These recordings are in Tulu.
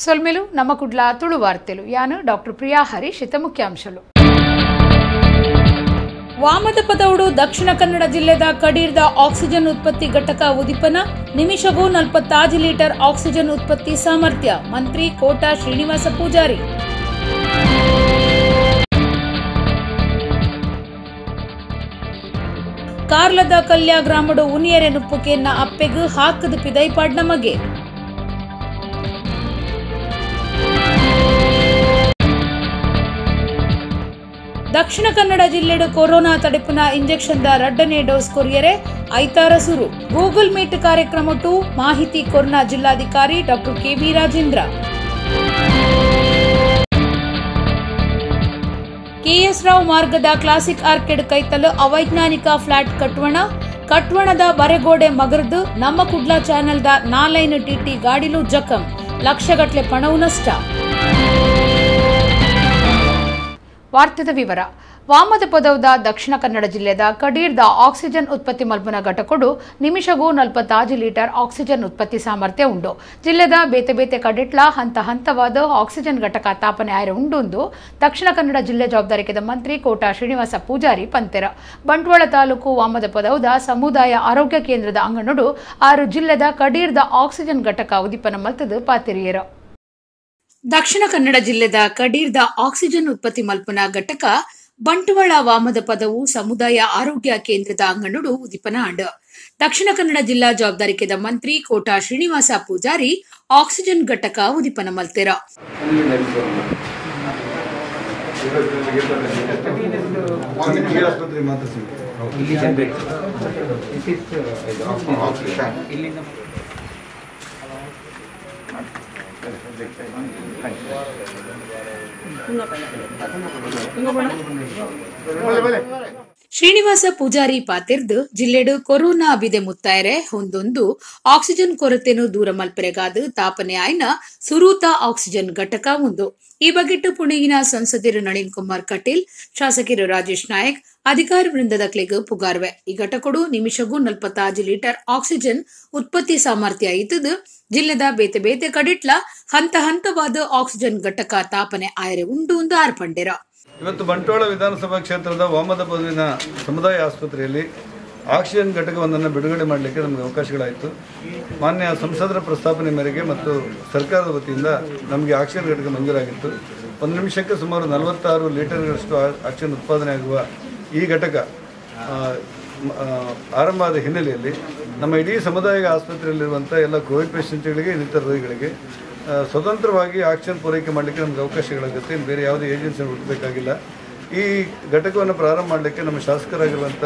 ಸೊಲ್ಮೆಲು ನಮ್ಮ ಕುಡ್ಲ ತುಳು ವಾರ್ತೆಲು ಯಾನು ಡಾಕ್ಟರ್ ಪ್ರಿಯಾ ಹರೀಶ್ ಇತ ಮುಖ್ಯಾಂಶಲು. ವಾಮದ ಪದೌಡು ದಕ್ಷಿಣ ಕನ್ನಡ ಜಿಲ್ಲೆದ ಕಡೀರ್ದ ಆಕ್ಸಿಜನ್ ಉತ್ಪತ್ತಿ ಘಟಕ ಉದಿಪನ, ನಿಮಿಷಗೂ 45 ಲೀಟರ್ ಆಕ್ಸಿಜನ್ ಉತ್ಪತ್ತಿ ಸಾಮರ್ಥ್ಯ, ಮಂತ್ರಿ ಕೋಟಾ ಶ್ರೀನಿವಾಸ ಪೂಜಾರಿ. ಕಾರ್ಲದ ಕಲ್ಯಾ ಗ್ರಾಮಡು ಉನಿಯರೆ ನುಪ್ಪುಕೆನ್ನ ಅಪ್ಪೆಗು ಹಾಕದ ಪಿದೈಪಾಡ್ ನಮಗೆ. ದಕ್ಷಿಣ ಕನ್ನಡ ಜಿಲ್ಲೆಡು ಕೊರೋನಾ ತಡೆಪುನ ಇಂಜೆಕ್ಷನ್ the ರಡ್ಡನೇ ಡೋಸ್ ಕೊರಿಯರೆ ಐತಾರ ಸುರು. ಗೂಗಲ್ ಮೀಟ್ ಕಾರ್ಯಕ್ರಮ ಮಾಹಿತಿ ಕೊರ್ನ ಜಿಲ್ಲಾಧಿಕಾರಿ doctor KV Rajendra. KS Rao ಮಾರ್ಗದ ಕ್ಲಾಸಿಕ್ ಆರ್ಕಿಡ್ ಕೈತಲು ಅವೈಜ್ಞಾನಿಕ ಫ್ಲಾಟ್ ಕಟ್ವಣ, ಕಟ್ವಣದ ಬರೆಗೋಡೆ ಮಗರ್ದು ನಮ್ಮ ಕುಡ್ಲಾ ಚಾನೆಲ್ದ 4 ಟಿಟಿ ಗಾಡಿಲು ಜಖಂ, ಲಕ್ಷಗಟ್ಲೆ ಪಣವು ನಷ್ಟ. ವಾರ್ತೆದ ವಿವರ. ವಾಮದ ಪದವದ ದಕ್ಷಿಣ ಕನ್ನಡ ಜಿಲ್ಲೆದ ಕಡೀರ್ದ ಆಕ್ಸಿಜನ್ ಉತ್ಪತ್ತಿ ಮಲ್ಪುನ ಘಟಕೊಡು ನಿಮಿಷಗೂ 45 ಲೀಟರ್ ಆಕ್ಸಿಜನ್ ಉತ್ಪತ್ತಿ ಸಾಮರ್ಥ್ಯ ಉಂಡು. ಜಿಲ್ಲೆದ ಬೇತೆ ಬೇತೆ ಕಡಿಟ್ಲ ಹಂತ ಹಂತವಾದ ಆಕ್ಸಿಜನ್ ಘಟಕ ತಾಪನೆ ಆಯರೆ ಉಂಡುಂದು ದಕ್ಷಿಣ ಕನ್ನಡ ಜಿಲ್ಲೆ ಜವಾಬ್ದಾರಿಕೆದ ಮಂತ್ರಿ ಕೋಟಾ ಶ್ರೀನಿವಾಸ ಪೂಜಾರಿ ಪಂತೆರ. ಬಂಟ್ವಾಳ ತಾಲೂಕು ವಾಮದ ಪದವದ ಸಮುದಾಯ ಆರೋಗ್ಯ ಕೇಂದ್ರದ ಅಂಗನಡು 6 ಜಿಲ್ಲೆದ ಕಡೀರ್ದ ಆಕ್ಸಿಜನ್ ಘಟಕ ಉದಿಪನ ಮಲ್ತದು ಪಾತಿರಿಯರು. ದಕ್ಷಿಣ ಕನ್ನಡ ಜಿಲ್ಲೆದ ಕಡೀರ್ದ ಆಕ್ಸಿಜನ್ ಉತ್ಪತ್ತಿ ಮಲ್ಪುನ ಘಟಕ ಬಂಟ್ವಾಳ ವಾಮದ ಪದವು ಸಮುದಾಯ ಆರೋಗ್ಯ ಕೇಂದ್ರದ ಅಂಗನಡು ಉದಿಪನ ಆಂಡ್. ದಕ್ಷಿಣ ಕನ್ನಡ ಜಿಲ್ಲಾ ಜವಾಬ್ದಾರಿಕೆದ ಮಂತ್ರಿ ಕೋಟಾ ಶ್ರೀನಿವಾಸ ಪೂಜಾರಿ ಆಕ್ಸಿಜನ್ ಘಟಕ ಉದಿಪನ ಮಲ್ತೆರ. ಶ್ರೀನಿವಾಸ ಪೂಜಾರಿ ಪಾತಿರ್ದು ಜಿಲ್ಲೆಡು ಕೊರೋನಾ ಬಿದೆ ಮುತ್ತಾಯರೆ ಹೊಂದೊಂದು ಆಕ್ಸಿಜನ್ ಕೊರತೆನು ದೂರ ಮಲ್ಪರೆಗಾದ ತಾಪನೆ ಆಯ್ನ ಸುರೂತ ಆಕ್ಸಿಜನ್ ಘಟಕ ಉಂದು. ಈ ಬಗೆಟ್ಟು ಪುಣೆಗಿನ ಸಂಸದರು ನಳಿನ್ ಕುಮಾರ್ ಕಟೀಲ್, ಶಾಸಕರು ರಾಜೇಶ್ ನಾಯಕ್, ಅಧಿಕಾರಿ ವೃಂದದ ಕ್ಲೆಗ್ ಪುಗಾರ್ವೆ. ಈ ಘಟಕೊಡು ನಿಮಿಷಗೂ 45 ಲೀಟರ್ ಆಕ್ಸಿಜನ್ ಉತ್ಪತ್ತಿ ಸಾಮರ್ಥ್ಯ ಇದ್ದದು ಜಿಲ್ಲೆದ ಬೇತೆ ಬೇತೆ ಕಡಿಟ್ಲ ಹಂತ ಹಂತವಾದ ಆಕ್ಸಿಜನ್ ಘಟಕ ತಾಪನೆ ಆಯರೆ ಉಂಡು ಎಂದು ಆರ್ಪಂಡಿರ. ಇವತ್ತು ಬಂಟ್ವಾಳ ವಿಧಾನಸಭಾ ಕ್ಷೇತ್ರದ ವಾಮದ ಪದವಿನ ಸಮುದಾಯ ಆಸ್ಪತ್ರೆಯಲ್ಲಿ ಆಕ್ಸಿಜನ್ ಘಟಕವೊಂದನ್ನು ಬಿಡುಗಡೆ ಮಾಡಲಿಕ್ಕೆ ನಮಗೆ ಅವಕಾಶಗಳಾಯಿತು. ಮಾನ್ಯ ಸಂಸದರ ಪ್ರಸ್ತಾಪನೆ ಮೇರೆಗೆ ಮತ್ತು ಸರ್ಕಾರದ ವತಿಯಿಂದ ನಮಗೆ ಆಕ್ಸಿಜನ್ ಘಟಕ ಮಂಜೂರಾಗಿತ್ತು. ಒಂದು ನಿಮಿಷಕ್ಕೆ ಸುಮಾರು 46 ಲೀಟರ್ಗಳಷ್ಟು ಆಕ್ಸಿಜನ್ ಉತ್ಪಾದನೆ ಆಗುವ ಈ ಘಟಕ ಆರಂಭ ಆದ ಹಿನ್ನೆಲೆಯಲ್ಲಿ ನಮ್ಮ ಇಡೀ ಸಮುದಾಯ ಆಸ್ಪತ್ರೆಯಲ್ಲಿರುವಂಥ ಎಲ್ಲ ಕೋವಿಡ್ ಪೇಷಂಟ್ಗಳಿಗೆ, ಇನ್ನಿತರ ರೋಗಿಗಳಿಗೆ ಸ್ವತಂತ್ರವಾಗಿ ಆಕ್ಸಿಜನ್ ಪೂರೈಕೆ ಮಾಡಲಿಕ್ಕೆ ನಮಗೆ ಅವಕಾಶಗಳಾಗುತ್ತೆ. ಇನ್ನು ಬೇರೆ ಯಾವುದೇ ಏಜೆನ್ಸಿ ಹುಡುಕಬೇಕಾಗಿಲ್ಲ. ಈ ಘಟಕವನ್ನು ಪ್ರಾರಂಭ ಮಾಡಲಿಕ್ಕೆ ನಮ್ಮ ಶಾಸಕರಾಗಿರುವಂಥ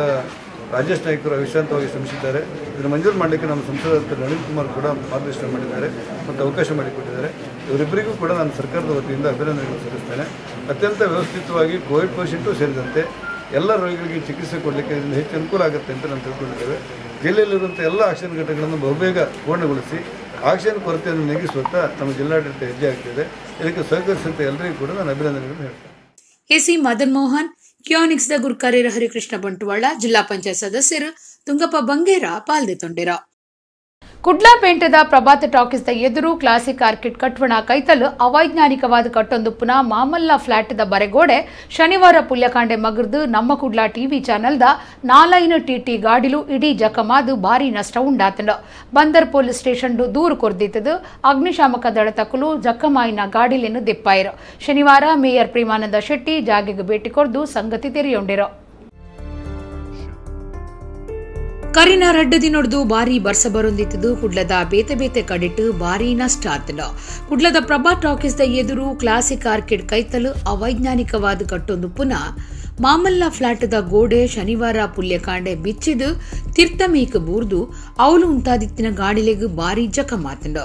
ರಾಜೇಶ್ ನಾಯ್ಕರು ಅವಿಶ್ರಾಂತವಾಗಿ ಶ್ರಮಿಸಿದ್ದಾರೆ. ಇದನ್ನು ಮಂಜೂರು ಮಾಡಲಿಕ್ಕೆ ನಮ್ಮ ಸಂಸದ ನಳಿನ್ ಕುಮಾರ್ ಕೂಡ ಮಾರ್ಗದರ್ಶನ ಮಾಡಿದ್ದಾರೆ ಮತ್ತು ಅವಕಾಶ ಮಾಡಿಕೊಟ್ಟಿದ್ದಾರೆ. ಇವರಿಬ್ಬರಿಗೂ ಕೂಡ ನಾನು ಸರ್ಕಾರದ ವತಿಯಿಂದ ಅಭಿನಂದನೆಗಳನ್ನು ಸಲ್ಲಿಸ್ತೇನೆ. ಅತ್ಯಂತ ವ್ಯವಸ್ಥಿತವಾಗಿ ಕೋವಿಡ್ ಪೇಷಂಟು ಸೇರಿದಂತೆ ಎಲ್ಲ ರೋಗಿಗಳಿಗೆ ಚಿಕಿತ್ಸೆ ಕೊಡಲಿಕ್ಕೆ ಇದರಿಂದ ಹೆಚ್ಚು ಅನುಕೂಲ ಆಗುತ್ತೆ ಅಂತ ನಾವು ತಿಳ್ಕೊಂಡಿದ್ದೇವೆ. ಜಿಲ್ಲೆಯಲ್ಲಿರುವಂಥ ಎಲ್ಲ ಆಕ್ಸಿಜನ್ ಘಟಕಗಳನ್ನು ಬಹುಬೇಗ ಪೂರ್ಣಗೊಳಿಸಿ ಆಕ್ಸಿಜನ್ ಕೊರತೆಯನ್ನು ನೀಗಿಸುತ್ತಾ ನಮ್ಮ ಜಿಲ್ಲಾಡಳಿತ ಹೆಜ್ಜೆ ಆಗ್ತಿದೆ. ಇದಕ್ಕೆ ಸಹಕರಿಸಿದಂಥ ಎಲ್ಲರಿಗೂ ಕೂಡ ನಾನು ಅಭಿನಂದನೆಗಳನ್ನು ಹೇಳ್ತೇನೆ. ಎಸಿ ಮದನ್ ಮೋಹನ್, ಕ್ಯಾನಿಕ್ಸ್ the ಗುರ್ಕಾರ್ಯರ ಹರಿಕೃಷ್ಣ ಬಂಟ್ವಾಳ, ಜಿಲ್ಲಾ ಪಂಚಾಯತ್ ಸದಸ್ಯರು ತುಂಗಪ್ಪ ಬಂಗೇರ ಪಾಲ್ದೆ ತೊಂಡಿರ. ಕುಡ್ಲಾಪೇಂಟೆದ ಪ್ರಭಾತ ಟಾಕೀಸ್ the ಎದುರು ಕ್ಲಾಸಿಕ್ ಆರ್ಕಿಡ್ ಕಟ್ವಣ ಕೈತಲು ಅವೈಜ್ಞಾನಿಕವಾದ ಕಟ್ಟೊಂದು ಪುನಃ ಮಾಮಲ್ಲ ಫ್ಲಾಟ್ದ ಬರೆಗೋಡೆ ಶನಿವಾರ ಪುಲ್ಯಕಾಂಡೆ ಮಗರ್ದು ನಮ್ಮ ಕುಡ್ಲಾ ಟಿವಿ ಚಾನೆಲ್ದ 4 ಟಿಟಿ ಗಾಡಿಲು ಇಡೀ ಜಖಮಾದು ಭಾರಿ ನಷ್ಟ ಉಂಡಾತಂಡು. ಬಂದರ್ ಪೊಲೀಸ್ ಸ್ಟೇಷನ್ ದೂರು ಕೊರ್ದಿತ್ತದು. ಅಗ್ನಿಶಾಮಕ ದಳ ತಕಲು ಜಖಮಾಯಿನ ಗಾಡಿಲೆನ್ನು ದೆಪ್ಪಾಯಿರು. ಶನಿವಾರ ಮೇಯರ್ ಪ್ರೇಮಾನಂದ ಶೆಟ್ಟಿ ಜಾಗೆಗೆ ಭೇಟಿ ಕೊರ್ದು ಸಂಗತಿ ತೆರೆಯೊಂಡಿರು. ಕರಿನ ರಡ್ಡು ದಿನೊಡ್ದು ಭಾರಿ ಬರ್ಸ ಬರೊಂದಿತ್ತದು ಕುಡ್ಲದ ಬೇತೆ ಬೇತೆ ಕಡಿಟ್ಟು ಭಾರಿ ನಷ್ಟ ಆತಂಡು. ಕುಡ್ಲದ ಪ್ರಭಾ ಟಾಕೀಸ್ the ಎದುರು ಕ್ಲಾಸಿಕ್ ಆರ್ಕಿಡ್ ಕೈತಲು ಅವೈಜ್ಞಾನಿಕವಾದ ಕಟ್ಟೊಂದು ಪುನಃ ಮಾಮಲ್ಲ ಫ್ಲಾಟ್ದ ಗೋಡೆ ಶನಿವಾರ ಪುಲ್ಯಕಾಂಡೆ ಬಿಚ್ಚಿದು ತಿರ್ತಮೀಕ ಬೂರ್ದು ಅವಲು ಉಂಟಾದಿತ್ತಿನ ಗಾಡಿಲೆಗ್ ಭಾರಿ ಜಖಮಾತಂಡು.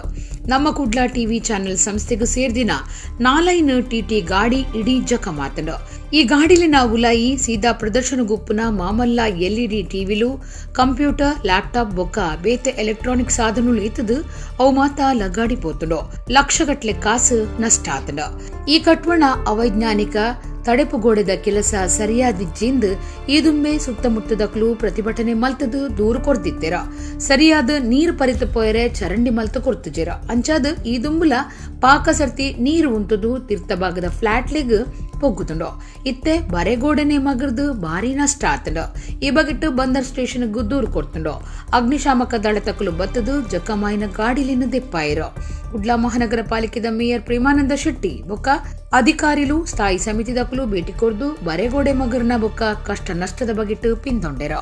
ನಮ್ಮ ಕುಡ್ಲಾ ಟಿವಿ ಚಾನೆಲ್ ಸಂಸ್ಥೆಗೂ ಸೇರ್ದಿನ 4 ಟಿಟಿ ಗಾಡಿ ಇಡೀ ಜಖಮಾತಂಡು. ಈ ಗಾಡಿಲಿನ ಉಲಾಯಿ ಸೀದಾ ಪ್ರದರ್ಶನ ಗುಪ್ಪುನ ಮಾಮಲ್ಲ ಎಲ್ಇಡಿ ಟಿವಿಲು, ಕಂಪ್ಯೂಟರ್, ಲ್ಯಾಪ್ಟಾಪ್ ಬೊಕ್ಕ ಬೇತೆ ಎಲೆಕ್ಟ್ರಾನಿಕ್ ಸಾಧನಗಳು ಇತ್ತದು ಅವು ಮಾತ ಲಗಾಡಿ ಪೋತುಂಡು. ಲಕ್ಷಗಟ್ಲೆ ಕಾಸು ನಷ್ಟ ಆತಂಡು. ಈ ಕಟ್ವಣ ಅವೈಜ್ಞಾನಿಕ ತಡೆಪುಗೋಡೆದ ಕೆಲಸ ಸರಿಯಾದಿಜ್ಜಿಂದು ಈದುಮ್ಮೆ ಸುತ್ತಮುತ್ತದಕ್ಲು ಪ್ರತಿಭಟನೆ ಮಲ್ತದು ದೂರು ಕೊರ್ದಿತ್ತೆರ. ಸರಿಯಾದ ನೀರು ಪರಿತು ಪೋಯರೆ ಚರಂಡಿ ಮಲ್ತು ಕೊರ್ತುಜೆರ. ಅಂಚಾದ ಈದುಂಬುಲ ಪಾಕ ಸರ್ತಿ ನೀರು ಉಂಟುದು ತೀರ್ಥಭಾಗದ ಫ್ಲಾಟ್ಲಿಗ್ ಪೊಗ್ಗುತುಂಡು. ಇತ್ತೆ ಬರೆಗೋಡನೆ ಮಗರ್ದು ಭಾರಿ ನಷ್ಟ ಆತುಂಡು. ಈ ಬಗೆಟ್ಟು ಬಂದರ್ ಸ್ಟೇಷನ್ಗೂ ದೂರು ಕೊಡ್ತುಂಡು. ಅಗ್ನಿಶಾಮಕ ದಳ ತಕಲು ಬತ್ತದು ಜಕ್ಕಮಾಯಿನ ಗಾಡಿಲಿನ ದೆಪ್ಪಾಯಿರು. ಕುಡ್ಲ ಮಹಾನಗರ ಪಾಲಿಕೆದ ಮೇಯರ್ ಪ್ರೇಮಾನಂದ ಶೆಟ್ಟಿ ಬೊಕ್ಕ ಅಧಿಕಾರಿಲು ಸ್ಥಾಯಿ ಸಮಿತಿ ದಕಲು ಭೇಟಿ ಕೊರ್ದು ಬರೆಗೋಡೆ ಮಗರ್ನ ಬೊಕ್ಕ ಕಷ್ಟ ನಷ್ಟದ ಬಗೆಟ್ಟು ಪಿಂದೊಂಡೆರ.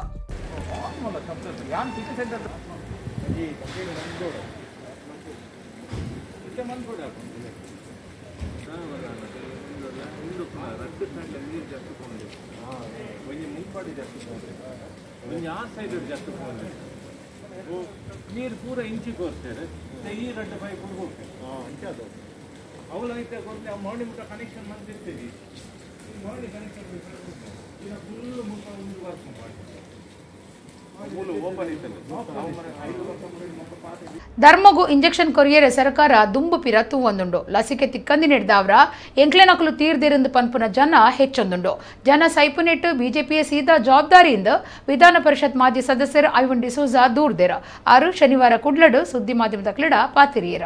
ನೀರು ಪೂರ ಇಂಚಿಗೆ ಹೋಗ್ತಾರೆ, ಈ ರಡ್ಡು ಪೈಪ್ ಹೋಗ್ತೇವೆ ಅವಳ ಐತೆ ಗೊತ್ತೇ. ಆ ಮೌಂಡಿ ಮುಟ್ಟ ಕನೆಕ್ಷನ್ ಬಂದಿರ್ತೀವಿ, ಈ ಮೌಂಡಿ ಕನೆಕ್ಷನ್ ಈಗ ಫುಲ್ ಮುಖ ಒಂದು ವರ್ಕ್ ಮಾಡಿ ಧರ್ಮಗು ಇಂಜೆಕ್ಷನ್ ಕೊರಿಯರೆ ಸರ್ಕಾರ ದುಂಬು ಪಿರ ತೂವೊಂದುಂಡು. ಲಸಿಕೆ ತಿಕ್ಕಂದಿ ನೆಡ್ದಾವ್ರ ಎಂಕ್ಲೆನಕಲು ತೀರ್ದಿರಂದು ಪನ್ಪುನ ಜನ ಹೆಚ್ಚೊಂದುಂಡು. ಜನ ಸೈಪುನೆಟ್ಟು ಬಿಜೆಪಿಯ ಸೀದಾ ಜವಾಬ್ದಾರಿಯಿಂದ ವಿಧಾನ ಪರಿಷತ್ ಮಾಜಿ ಸದಸ್ಯರು ಐವನ್ ಡಿಸೋಜಾ ದೂರ್ದೆರ. ಆರು ಶನಿವಾರ ಕುಡ್ಲಡು ಸುದ್ದಿ ಮಾಧ್ಯಮದ ಕ್ಲಡ ಪಾತಿರಿಯರ.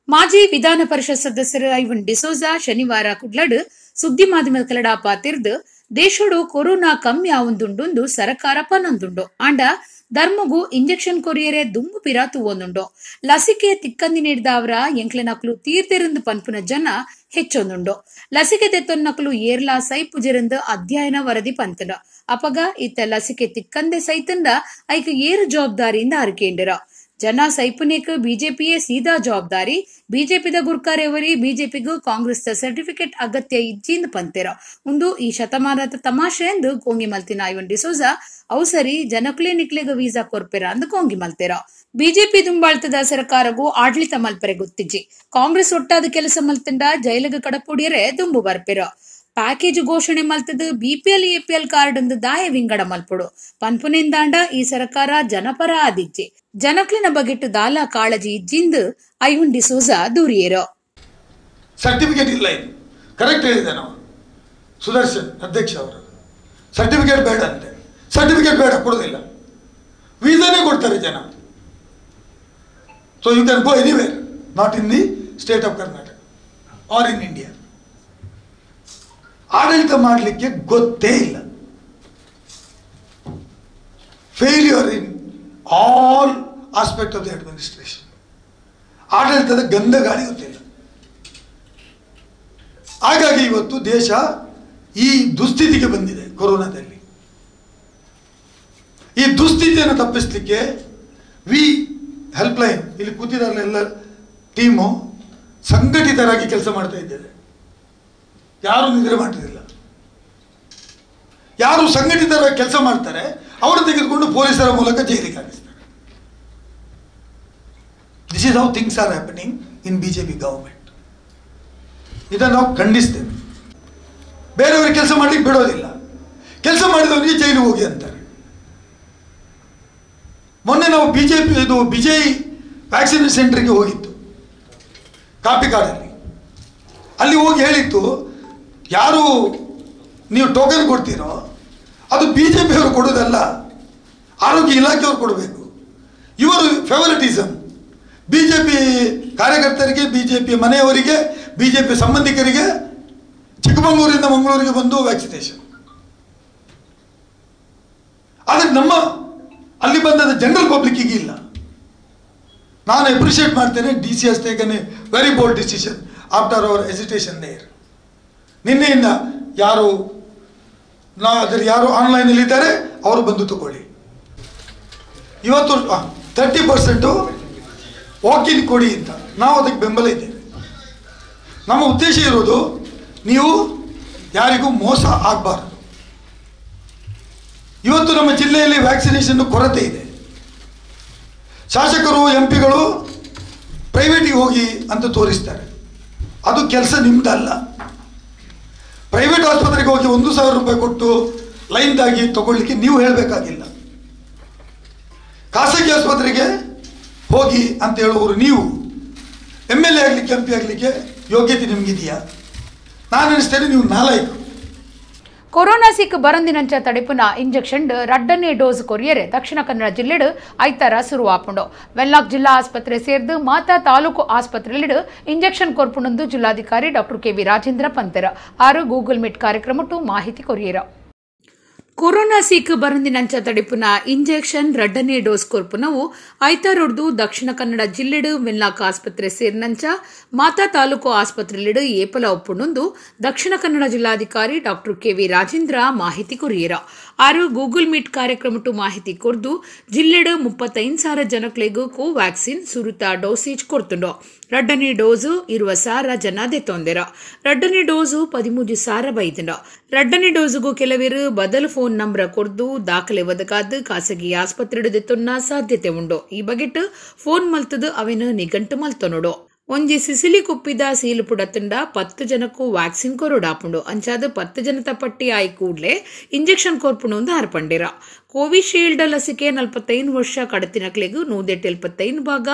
ಮಾಜಿ ವಿಧಾನ ಪರಿಷತ್ ಸದಸ್ಯರು ಐವನ್ ಡಿಸೋಜಾ ಶನಿವಾರ ಕುಡ್ಲಡು ಸುದ್ದಿ ಮಾಧ್ಯಮದ ಕಲಡ ಪಾತಿರ್ದು ದೇಶಡು ಕೊರೋನಾ ಕಮ್ಮಿ ಆವೊಂದುಂಡು ಸರಕಾರ ಪನೊಂದುಂಡು. ಆಂಡ ಧರ್ಮಗು ಇಂಜೆಕ್ಷನ್ ಕೊರಿಯರೆ ದುಂಬು ಪಿರ ತೂವೊಂದುಂಡು. ಲಸಿಕೆ ತಿಕ್ಕಂದಿ ನೀಡಿದವರ ಎಂಕ್ಲೆನಕ್ಲು ತೀರ್ದಿರಂದು ಪನ್ಪುನ ಜನ ಹೆಚ್ಚೊಂದುಂಡು. ಲಸಿಕೆ ತೆತ್ತೊನ್ನಕ್ಲು ಏರ್ಲಾ ಸೈಪುಜೆರಂದು ಅಧ್ಯಯನ ವರದಿ ಪಂತಂಡು. ಅಪಗ ಇತ್ತ ಲಸಿಕೆ ತಿಕ್ಕಂದೆ ಸೈತಂಡ ಐಕ್ ಏರು ಜವಾಬ್ದಾರಿಯಿಂದ ಅರಿಕೇಂಡಿರ. ಜನ ಸೈಪುನೇಕ್ ಬಿಜೆಪಿಯೇ ಸೀದಾ ಜವಾಬ್ದಾರಿ. ಬಿಜೆಪಿದ ಗುರ್ಕಾರೆವರಿ ಬಿಜೆಪಿಗೂ ಕಾಂಗ್ರೆಸ್ ಸರ್ಟಿಫಿಕೇಟ್ ಅಗತ್ಯ ಇಜ್ಜಿಂದ ಪಂತೆರ. ಒಂದು ಈ ಶತಮಾನದ ತಮಾಷೆ ಎಂದು ಕೋಂಗಿ ಮಲ್ತಿನ ಐವನ್ ಡಿಸೋಜಾ ಅವಸರಿ ಜನಕ್ಲೇ ನಿಕ್ಲೆಗ ವೀಸಾ ಕೊರ್ಪೆರ ಅಂದು ಕೋಂಗಿ ಮಲ್ತೆರ. ಬಿಜೆಪಿ ದುಂಬಾಳ್ತದ ಸರ್ಕಾರಗೂ ಆಡಳಿತ ಮಲ್ಪರೆ ಗೊತ್ತಿಜ್ಜಿ. ಕಾಂಗ್ರೆಸ್ ಒಟ್ಟಾದ ಕೆಲಸ ಮಲ್ತಂಡ ಜೈಲಗ ಕಡಪುಡಿಯರೆ ದುಂಬು ಬರ್ಪೆರ. ಪ್ಯಾಕೇಜ್ ಘೋಷಣೆ ಮಲ್ತದು BPL APL card ಒಂದು ದಾಯ ವಿಂಗಡ ಮಲ್ಪುಡು ಪನ್ಪುನೆಂದಾಂಡ ಈ ಸರ್ಕಾರ ಜನಪರ ಆದಿಜ್ಜಿ. ಜನಕ್ಲಿನ ಬಗೆಟ್ಟು ದಾಲ ಕಾಳಜಿ ಇಜ್ಜಿಂದು ಐವನ್ ಡಿಸೋಜಾ ದೂರಿಯೇರೋ. ಸರ್ಟಿಫಿಕೇಟ್ ಇಲ್ಲ, ಇದು ಕರೆಕ್ಟ್ ಹೇಳಿದೆ ನಾವು ಸುದರ್ಶನ್ ಅಧ್ಯಕ್ಷ ಅವರು. ಸರ್ಟಿಫಿಕೇಟ್ ಬೇಡ ಅಂತೆ, ಸರ್ಟಿಫಿಕೇಟ್ ಬೇಡ, ಕೊಡೋದಿಲ್ಲ, ವೀಸಾನೇ ಕೊಡ್ತಾರೆ ಜನ. So you can go anywhere, not in the state of Karnataka or in India. ಆಡಳಿತ ಮಾಡಲಿಕ್ಕೆ ಗೊತ್ತೇ ಇಲ್ಲ. Failure in all aspect of the administration. ಆಡಳಿತದ ಗಂಧ ಗಾಳಿ ಗೊತ್ತಿಲ್ಲ. ಹಾಗಾಗಿ ಇವತ್ತು ದೇಶ ಈ ದುಸ್ಥಿತಿಗೆ ಬಂದಿದೆ ಕೊರೋನಾದಲ್ಲಿ. ಈ ದುಸ್ಥಿತಿಯನ್ನು ತಪ್ಪಿಸಲಿಕ್ಕೆ ವಿ ಹೆಲ್ಪ್ಲೈನ್ ಇಲ್ಲಿ ಕೂತಿದಾರಲ್ಲ ಎಲ್ಲ ಟೀಮು ಸಂಘಟಿತರಾಗಿ ಕೆಲಸ ಮಾಡ್ತಾ ಇದ್ದೇವೆ. ಯಾರೂ ನಿದ್ರೆ ಮಾಡ್ತಿರಲಿಲ್ಲ. ಯಾರು ಸಂಘಟಿತರಾಗಿ ಕೆಲಸ ಮಾಡ್ತಾರೆ ಅವರು ತೆಗೆದುಕೊಂಡು ಪೊಲೀಸರ ಮೂಲಕ ಜೈಲಿಗೆ ಹಾಕಿಸ್ತಾರೆ. This is how things are happening in BJP government. ಇದನ್ನು ನಾವು ಖಂಡಿಸ್ತೇವೆ. ಬೇರೆಯವರು ಕೆಲಸ ಮಾಡಲಿಕ್ಕೆ ಬಿಡೋದಿಲ್ಲ, ಕೆಲಸ ಮಾಡಿದವರಿಗೆ ಜೈಲಿಗೆ ಹೋಗಿ ಅಂತಾರೆ. ಮೊನ್ನೆ ನಾವು ಬಿಜೆಪಿ ಇದು ವಿಜಯ್ ವ್ಯಾಕ್ಸಿನೇಷನ್ ಸೆಂಟರ್ಗೆ ಹೋಗಿತ್ತು ಕಾಪಿಕಾಡಲ್ಲಿ. ಅಲ್ಲಿ ಹೋಗಿ ಹೇಳಿತ್ತು, ಯಾರು ನೀವು ಟೋಕನ್ ಕೊಡ್ತೀರೋ ಅದು ಬಿ ಜೆ ಪಿಯವರು ಕೊಡೋದಲ್ಲ, ಆರೋಗ್ಯ ಇಲಾಖೆಯವರು ಕೊಡಬೇಕು. ಇವರು favouritism, B J P ಕಾರ್ಯಕರ್ತರಿಗೆ, B J P ಮನೆಯವರಿಗೆ, B J P ಸಂಬಂಧಿಕರಿಗೆ ಚಿಕ್ಕಮಗಳೂರಿಂದ ಮಂಗಳೂರಿಗೆ ಬಂದು ವ್ಯಾಕ್ಸಿನೇಷನ್. ಆದರೆ ನಮ್ಮ ಅಲ್ಲಿ ಬಂದದ ಜನರಲ್ ಪಬ್ಲಿಕ್ಕಿಗೆ ಇಲ್ಲ. ನಾನು ಅಪ್ರಿಷಿಯೇಟ್ ಮಾಡ್ತೇನೆ, D C has taken a very bold decision after our hesitation there. ನಿನ್ನೆಯಿಂದ ಯಾರು ಅದರಲ್ಲಿ ಯಾರು ಆನ್ಲೈನಲ್ಲಿ ಇದ್ದಾರೆ ಅವರು ಬಂದು ತಗೊಳ್ಳಿ. ಇವತ್ತು 30% ವಾಕಿನ್ ಕೊಡಿ ಅಂತ ನಾವು ಅದಕ್ಕೆ ಬೆಂಬಲ ಇದ್ದೇವೆ. ನಮ್ಮ ಉದ್ದೇಶ ಇರೋದು ನೀವು ಯಾರಿಗೂ ಮೋಸ ಆಗಬಾರ್ದು. ಇವತ್ತು ನಮ್ಮ ಜಿಲ್ಲೆಯಲ್ಲಿ ವ್ಯಾಕ್ಸಿನೇಷನ್ ಕೊರತೆ ಇದೆ. ಶಾಸಕರು, ಎಂ ಪಿಗಳು ಪ್ರೈವೇಟಿಗೆ ಹೋಗಿ ಅಂತ ತೋರಿಸ್ತಾರೆ. ಅದು ಕೆಲಸ ನಿಮ್ಮದಲ್ಲ. ಪ್ರೈವೇಟ್ ಆಸ್ಪತ್ರೆಗೆ ಹೋಗಿ 1,000 ರೂಪಾಯಿ ಕೊಟ್ಟು ಲೈನ್ದಾಗಿ ತಗೊಳ್ಳಿಕ್ಕೆ ನೀವು ಹೇಳಬೇಕಾಗಿಲ್ಲ. ಖಾಸಗಿ ಆಸ್ಪತ್ರೆಗೆ ಹೋಗಿ ಅಂತ ಹೇಳುವವರು ನೀವು. M L A ಆಗಲಿಕ್ಕೆ, ಎಂ ಪಿ ಆಗಲಿಕ್ಕೆ ಯೋಗ್ಯತೆ ನಿಮಗಿದೆಯಾ? ನಾನು ಅನಿಸ್ತೇನೆ ನೀವು ನಾಲಾಯಕು. Corona ಸೀಕ್ ಬರಂದಿನಂಚ ತಡೆಪುನ ಇಂಜೆಕ್ಷನ್ ರಡ್ಡನೇ ಡೋಸ್ ಕೊರಿಯರೆ ದಕ್ಷಿಣ ಕನ್ನಡ ಜಿಲ್ಲೆಡು ಐತಾರ ಸುರುವಾಪುಂಡು. ವೆನ್ಲಾಕ್ ಜಿಲ್ಲಾ ಆಸ್ಪತ್ರೆ ಸೇರ್ದು ಮಾತಾ ತಾಲೂಕು ಆಸ್ಪತ್ರೆಲಿಡು ಇಂಜೆಕ್ಷನ್ ಕೊರ್ಪುಂಡು ಜಿಲ್ಲಾಧಿಕಾರಿ doctor K V Rajendra ಪಂತೆರ. ಆರು ಗೂಗಲ್ ಮೀಟ್ ಕಾರ್ಯಕ್ರಮಟ್ಟು ಮಾಹಿತಿ ಕೊರಿಯರ. ಕೊರೋನಾ ಸೀಕ್ ಬರಂದಿನಂಚ ತಡೆಪುನ ಇಂಜೆಕ್ಷನ್ ರಡ್ಡನೇ ಡೋಸ್ ಕೊರ್ಪುನವು ಐತಾರೊಡ್ದು ದಕ್ಷಿಣ ಕನ್ನಡ ಜಿಲ್ಲೆಡು ವೆನ್ಲಾಕ್ ಆಸ್ಪತ್ರೆ ಸೇರಿನಂಚ ಮಾತಾ ತಾಲೂಕು ಆಸ್ಪತ್ರೆಲಿಡು ಏಪಲ ಒಪ್ಪುಂಡು ದಕ್ಷಿಣ ಕನ್ನಡ ಜಿಲ್ಲಾಧಿಕಾರಿ doctor K V Rajendra ಮಾಹಿತಿ ಕೊರಿಯರ. ಆರು ಗೂಗಲ್ ಮೀಟ್ ಕಾರ್ಯಕ್ರಮಟ್ಟು ಮಾಹಿತಿ ಕೊರ್ದು ಜಿಲ್ಲೆಡು 35,000 ಜನಕ್ಲೆಗ್ ಕೋವ್ಯಾಕ್ಸಿನ್ ಸುರುತ ಡೋಸೇಜ್ ಕೊರ್ತುಂಡು. ರಡ್ಡನೇ ಡೋಸು 20,000 ಜನ ದೆತ್ತೊಂದೆರ. ರಡ್ಡನೇ ಡೋಸು 13,000 ಬೈದುಂಡು. ರಡ್ಡನೇ ಡೋಸುಗು ಕೆಲವರು ಬದಲು ಫೋನ್ ನಂಬರ್ ಕೊರ್ದು ದಾಖಲೆ ಒದಗಾದು ಖಾಸಗಿ ಆಸ್ಪತ್ರೆ ದೆತ್ತೊನ್ನ ಸಾಧ್ಯತೆ ಉಂಡು. ಈ ಬಗೆಟ್ ಫೋನ್ ಮಲ್ತದು ಅವೆನು ನಿಘಂಟು ಮಲ್ತೊನೋಡು. ಒಂಜಿ ಸಿಸಿಲಿ ಕುಪ್ಪಿದ ಸೀಲು ಪುಡತುಂಡ 10 ಜನಕ್ಕೂ ವ್ಯಾಕ್ಸಿನ್ ಕೊರೊಡಾಪುಂಡು. ಅಂಚಾದ 10 ಜನತ ಪಟ್ಟಿ ಆಯಿ ಕೂಡ್ಲೆ ಇಂಜೆಕ್ಷನ್ ಕೊರ್ಪುಂಡು ಅಂದು ಆರ್ಪಂಡಿರ. ಕೋವಿಶೀಲ್ಡ್ ಲಸಿಕೆ 45 ವರ್ಷ ಕಡತಿನಕ್ಲೆಗ್ 175 ಭಾಗ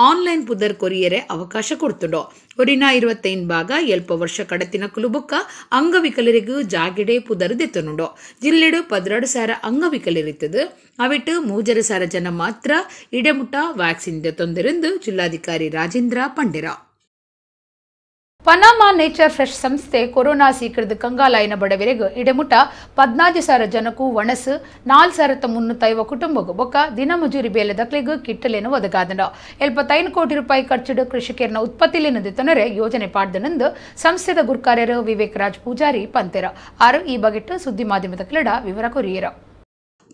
ಆನ್ಲೈನ್ ಪುದರ್ ಕೊರಿಯರೆ ಅವಕಾಶ ಕೊಡ್ತುಂಡು. ಒರಿನ 25 ಭಾಗ 7 ವರ್ಷ ಕಡತಿನಕುಲು ಬೊಕ್ಕ ಅಂಗವಿಕಲರಿಗೂ ಜಾಗಿಡೆ ಪುದರ್ ದೆತ್ತನುಂಡು. ಜಿಲ್ಲೆಡು 12,000 ಅಂಗವಿಕಲರಿತ್ತದು. ಅವಿಟ್ಟು 3,500 ಜನ ಮಾತ್ರ ಇಡೆಮುಟ್ಟ ವ್ಯಾಕ್ಸಿನ್ ದೆತ್ತೊಂದರೆಂದು ಜಿಲ್ಲಾಧಿಕಾರಿ ರಾಜೇಂದ್ರ ಪಂಡಿರ. Panama nature fresh ಸಂಸ್ಥೆ ಕೊರೋನಾ ಸೀಕೃತ ಕಂಗಾಲಾಯಿನ ಬಡವರಿಗೆ ಇಡೆಮುಟ್ಟ 14,000 ಜನಕ್ಕೂ ಒಣಸು 4,350 ಕುಟುಂಬಗೂ ಬೊಕ್ಕ ದಿನಮಜೂರಿ ಬೇಲೆ ದಕ್ಲೆಗೂ ಕಿಟ್ಟಲೇನು ಒದಗಾದನು. 75 ಕೋಟಿ ರೂಪಾಯಿ ಖರ್ಚಿಡು ಕೃಷಿಕರನ್ನ ಉತ್ಪತ್ತಿಲೇನು ತೊನರೆ ಯೋಜನೆ ಪಾಡ್ದನೆಂದು ಸಂಸ್ಥೆದ ಗುರ್ಕಾರ್ಯರು ವಿವೇಕ್ ರಾಜ್ ಪೂಜಾರಿ ಪಂತೆರ. ಆರು ಈ ಬಗೆಟ್ಟು ಸುದ್ದಿ ಮಾಧ್ಯಮದ ಕ್ರೀಡಾ ವಿವರ ಕೊರಿಯರ.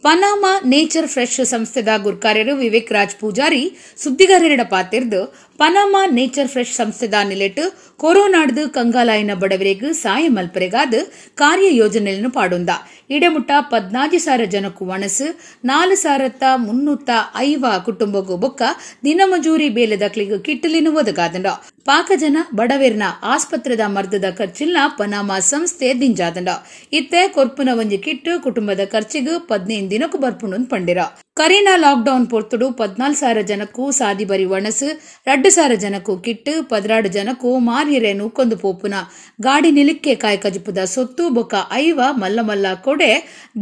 Panama nature fresh ಸಂಸ್ಥೆದ ಗುರ್ಕಾರ್ಯರು Vivek Raj Poojary ಸುದ್ದಿಗಾರರಿಡ ಪಾತಿರ್ದು Panama nature fresh ಸಂಸ್ಥೆದ ನಿಲೆಟ್ ಕೊರೋನಾಡ್ದು ಕಂಗಾಲಾಯಿನ ಬಡವರಿಗೆ ಸಾಯ ಮಲ್ಪರೆಗಾದ ಕಾರ್ಯ ಯೋಜನೆಯನ್ನು ಪಾಡುಂದ. ಇಡೆಮುಟ್ಟ 14,000 ಜನಕ್ಕೂ ಒಣಸು 4,350 ಕುಟುಂಬಗೂ ಬೊಕ್ಕ ದಿನಮಜೂರಿ ಬೇಲೆದಕ್ಲಿಗೂ ಕಿಟ್ಟಲಿನ ಒದಗಾದಂಡ. ಪಾಕ ಜನ ಬಡವೆರ್ನ ಆಸ್ಪತ್ರೆದ ಮರ್ದದ ಖರ್ಚಿಲ್ನ ಪನಾಮಾ ಸಂಸ್ಥೆ ದಿಂಜಾದಂಡ. ಇತ್ತೆ ಕೊರ್ಪುನ ಒಂಜಿ ಕಿಟ್ಟು ಕುಟುಂಬದ ಖರ್ಚಿಗೂ 15 ದಿನಕ್ಕೂ ಬರ್ಪುಂಡು ಪಂಡಿರ. ಕರೀನಾ ಲಾಕ್ಡೌನ್ ಪೊರ್ತುಡು 14,000 ಜನಕ್ಕೂ ಸಾದಿ ಬರಿ ಒಣಸು 2,000 ಜನಕ್ಕೂ ಕಿಟ್ಟು 12 ಜನಕ್ಕೂ ಮಾರಿಯರೆ ನೂಕೊಂದು ಪೋಪುನ ಗಾಡಿ ನಿಲಿಕ್ಕೆ ಕಾಯ್ಕಜಿಪುದ ಸೊತ್ತು ಬೊಕ್ಕ ಐವ ಮಲ್ಲ ಮಲ್ಲ ಕೊಡೆ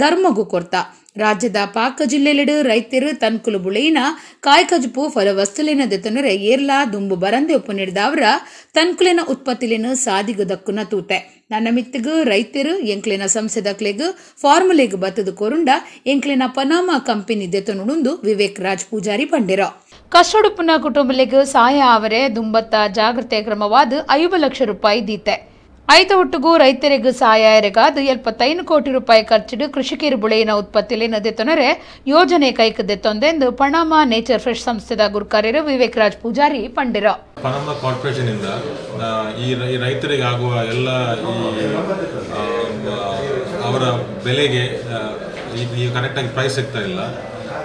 ಧರ್ಮಗೂ ಕೊರ್ತ. ರಾಜ್ಯದ ಪಾಕ ಜಿಲ್ಲೆಲಿಡು ರೈತರು ತನ್ಕುಲು ಬುಳೆಯಿನ ಕಾಯ್ಕಜುಪು ಫಲವಸ್ತುಲಿನ ದೆತನರೆ ಏರ್ಲಾ ದುಂಬು ಬರಂದೆ ಒಪ್ಪು ನೀಡಿದವರ ತನ್ಕುಲಿನ ಉತ್ಪತ್ತಿಲಿನ ಸಾದಿಗು ದಕ್ಕುನ ತೂತೆ. ನನ್ನ ಮಿತ್ತಿಗು ರೈತರು ಎಂಕ್ಲಿನ ಸಂಸದಕ್ಲೆಗ್ ಫಾರ್ಮುಲೆಗ್ ಬತ್ತದು ಕೊರುಂಡ ಎಂಕ್ಲಿನ ಪನಾಮಾ ಕಂಪನಿ ದೆತನುಡುಂದು ವಿವೇಕ್ ರಾಜ್ ಪೂಜಾರಿ ಪಂಡಿರ. ಕಷ್ಟೊಡುಪುನ ಕುಟುಂಬಲಿಗ್ ಸಹಾಯ ಅವರೇ ದುಂಬತ್ತ ಜಾಗೃತೆ ಕ್ರಮವಾದ 5 ಲಕ್ಷ ರೂಪಾಯಿ ದೀತೆ. ಐತ ಒಟ್ಟುಗೂ ರೈತರಿಗೂ ಸಹಾಯರಿಗಾದ 75 ಕೋಟಿ ರೂಪಾಯಿ ಖರ್ಚಿಡು ಕೃಷಿಕರು ಬುಳೆಯಿನ ಉತ್ಪತ್ತಿಲಿ ನದೆತೊನರೆ ಯೋಜನೆ ಕೈಕದೆತ್ತೊಂದೆಂದು Panama nature fresh ಸಂಸ್ಥೆದ ಗುರುಕಾರ್ಯರು ವಿವೇಕ್ ರಾಜ್ ಪೂಜಾರಿ ಪಂಡಿರ. ಪನಾಮಾ ಕಾರ್ಪೊರೇಷನ್ ಇಂದ ಈ ರೈತರಿಗೆ ಆಗುವ ಎಲ್ಲ ಅವರ ಬೆಲೆಗೆ ಈಗ ಕರೆಕ್ಟಾಗಿ ಪ್ರೈಸ್ ಸಿಗ್ತಾ ಇಲ್ಲ.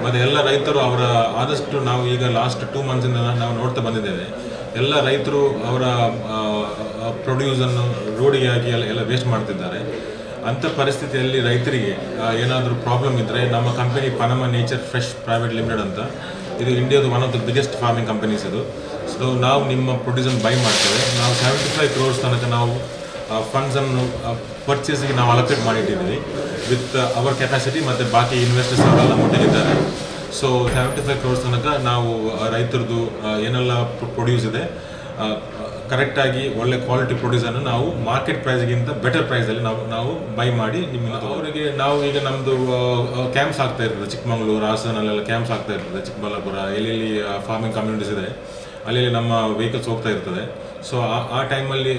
ಮತ್ತು ಎಲ್ಲ ರೈತರು ಅವರ ಆದಷ್ಟು ನಾವು ಈಗ ಲಾಸ್ಟ್ 2 ಮಂತ್ಸಿಂದ ನಾವು ನೋಡ್ತಾ ಬಂದಿದ್ದೇವೆ, ಎಲ್ಲ ರೈತರು ಅವರ ಪ್ರೊಡ್ಯೂಸನ್ನು ರೋಡಿಗೆ ಹಾಕಿ ಎಲ್ಲ ವೇಸ್ಟ್ ಮಾಡ್ತಿದ್ದಾರೆ. ಅಂಥ ಪರಿಸ್ಥಿತಿಯಲ್ಲಿ ರೈತರಿಗೆ ಏನಾದರೂ ಪ್ರಾಬ್ಲಮ್ ಇದ್ದರೆ ನಮ್ಮ company Panama nature fresh private limited ಅಂತ, ಇದು ಇಂಡಿಯಾದ one of the biggest farming companies ಇದು. ಸೊ ನಾವು ನಿಮ್ಮ ಪ್ರೊಡ್ಯೂಸನ್ನು ಬೈ ಮಾಡ್ತೇವೆ. ನಾವು 75 crores ತನಕ ನಾವು ಫಂಡ್ಸನ್ನು ಪರ್ಚೇಸಿಗೆ ನಾವು ಅಲೋಕೇಟ್ ಮಾಡಿಟ್ಟಿದ್ದೀವಿ with our capacity, ಮತ್ತು ಬಾಕಿ ಇನ್ವೆಸ್ಟರ್ಸ್ ಅವರೆಲ್ಲ ಮೊಟ್ಟೆಗಿದ್ದಾರೆ. ಸೊ 75 crores ತನಕ ನಾವು ರೈತರದ್ದು ಏನೆಲ್ಲ ಪ್ರೊಡ್ಯೂಸ್ ಇದೆ ಕರೆಕ್ಟಾಗಿ ಒಳ್ಳೆ ಕ್ವಾಲಿಟಿ ಪ್ರೊಡ್ಯೂಸನ್ನು ನಾವು ಮಾರ್ಕೆಟ್ ಪ್ರೈಸ್ಗಿಂತ ಬೆಟರ್ ಪ್ರೈಸಲ್ಲಿ ನಾವು ಬೈ ಮಾಡಿ ನಿಮ್ಮಿಂದ ಅವರಿಗೆ ನಾವು ಈಗ ನಮ್ಮದು ಕ್ಯಾಂಪ್ಸ್ ಆಗ್ತಾ ಇರ್ತದೆ. ಚಿಕ್ಕಮಗಳೂರು, ಹಾಸನಲ್ಲೆಲ್ಲ ಕ್ಯಾಂಪ್ಸ್ ಆಗ್ತಾ ಇರ್ತದೆ, ಚಿಕ್ಕಬಳ್ಳಾಪುರ, ಎಲ್ಲೆಲ್ಲಿ ಫಾರ್ಮಿಂಗ್ ಕಮ್ಯುನಿಟೀಸ್ ಇದೆ ಅಲ್ಲಿ ನಮ್ಮ ವೆಹಿಕಲ್ಸ್ ಹೋಗ್ತಾ ಇರ್ತದೆ. ಸೊ ಆ ಟೈಮಲ್ಲಿ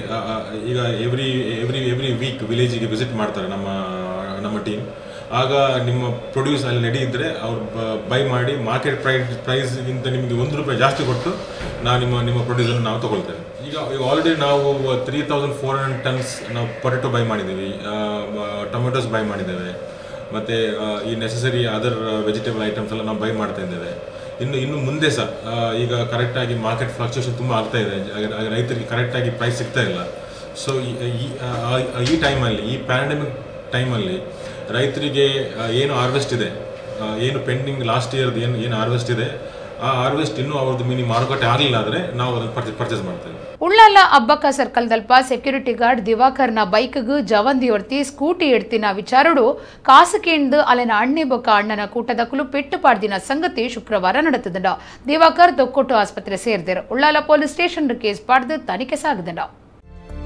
ಈಗ every every every week ವಿಲೇಜಿಗೆ visit ಮಾಡ್ತಾರೆ ನಮ್ಮ ನಮ್ಮ ಟೀಮ್. ಆಗ ನಿಮ್ಮ ಪ್ರೊಡ್ಯೂಸ್ ಅಲ್ಲಿ ರೆಡಿ ಇದ್ದರೆ ಅವ್ರು ಬೈ ಮಾಡಿ ಮಾರ್ಕೆಟ್ ಪ್ರೈಸ್ಗಿಂತ ನಿಮಗೆ 1 ರೂಪಾಯಿ ಜಾಸ್ತಿ ಕೊಟ್ಟು ನಾವು ನಿಮ್ಮ ಪ್ರೊಡ್ಯೂಸನ್ನು ನಾವು ತೊಗೊಳ್ತೇವೆ. ಈಗ ಆಲ್ರೆಡಿ ನಾವು 3,400 ಟನ್ಸ್ ನಾವು ಪೊಟೆಟೊ ಬೈ ಮಾಡಿದ್ದೀವಿ, ಟೊಮೆಟೊಸ್ ಬೈ ಮಾಡಿದ್ದೇವೆ, ಮತ್ತು ಈ necessary other vegetable items ಎಲ್ಲ ನಾವು ಬೈ ಮಾಡ್ತಾ ಇದ್ದೇವೆ. ಇನ್ನು ಮುಂದೆ ಸಹ ಈಗ ಕರೆಕ್ಟಾಗಿ ಮಾರ್ಕೆಟ್ ಫ್ಲಕ್ಚುಯೇಷನ್ ತುಂಬ ಆಗ್ತಾ ಇದೆ, ರೈತರಿಗೆ ಕರೆಕ್ಟಾಗಿ ಪ್ರೈಸ್ ಸಿಗ್ತಾ ಇಲ್ಲ. ಸೊ ಈ ಟೈಮಲ್ಲಿ, ಈ ಪ್ಯಾಂಡಮಿಕ್ ಟೈಮಲ್ಲಿ ರೈತರಿಗೆ ಏನು ಹಾರ್ವೆಸ್ಟ್ ಇದೆ, ಏನು ಪೆಂಡಿಂಗ್ ಲಾಸ್ಟ್ ಇಯರ್ದು ಏನು ಹಾರ್ವೆಸ್ಟ್ ಇದೆ, ಆ ಹಾರ್ವೆಸ್ಟ್ ಇನ್ನೂ ಅವ್ರದ್ದು ಮಿನಿ ಮಾರುಕಟ್ಟೆ ಆಗಲಿಲ್ಲ ಆದರೆ ನಾವು ಅದನ್ನು ಪರ್ಚೇಸ್ ಮಾಡ್ತೇವೆ. ಉಳ್ಳ Ullal Abbakka circle ದಲ್ಪ ಸೆಕ್ಯೂರಿಟಿ ಗಾರ್ಡ್ ದಿವಾಕರ್ನ ಬೈಕ್ಗ್ ಜವಂದಿಯೊರ್ತಿ ಸ್ಕೂಟಿ ಎಡ್ತಿನ ವಿಚಾರಡು ಕಾಸುಕೇಂದು ಅಲೆನ ಅಣ್ಣೆ ಬೊಕ್ಕ ಅಣ್ಣನ ಕೂಟದಕುಲು ಪೆಟ್ಟು ಪಾಡ್ದಿನ ಸಂಗತಿ ಶುಕ್ರವಾರ ನಡೆತದಂಡ. ದಿವಾಕರ್ ತೊಕ್ಕೊಟ್ಟು ಆಸ್ಪತ್ರೆ ಸೇರ್ದಿರು. ಉಳ್ಳಾಲ police station case ಪಾಡ್ದು ತನಿಖೆ ಸಾಗದಂಡ.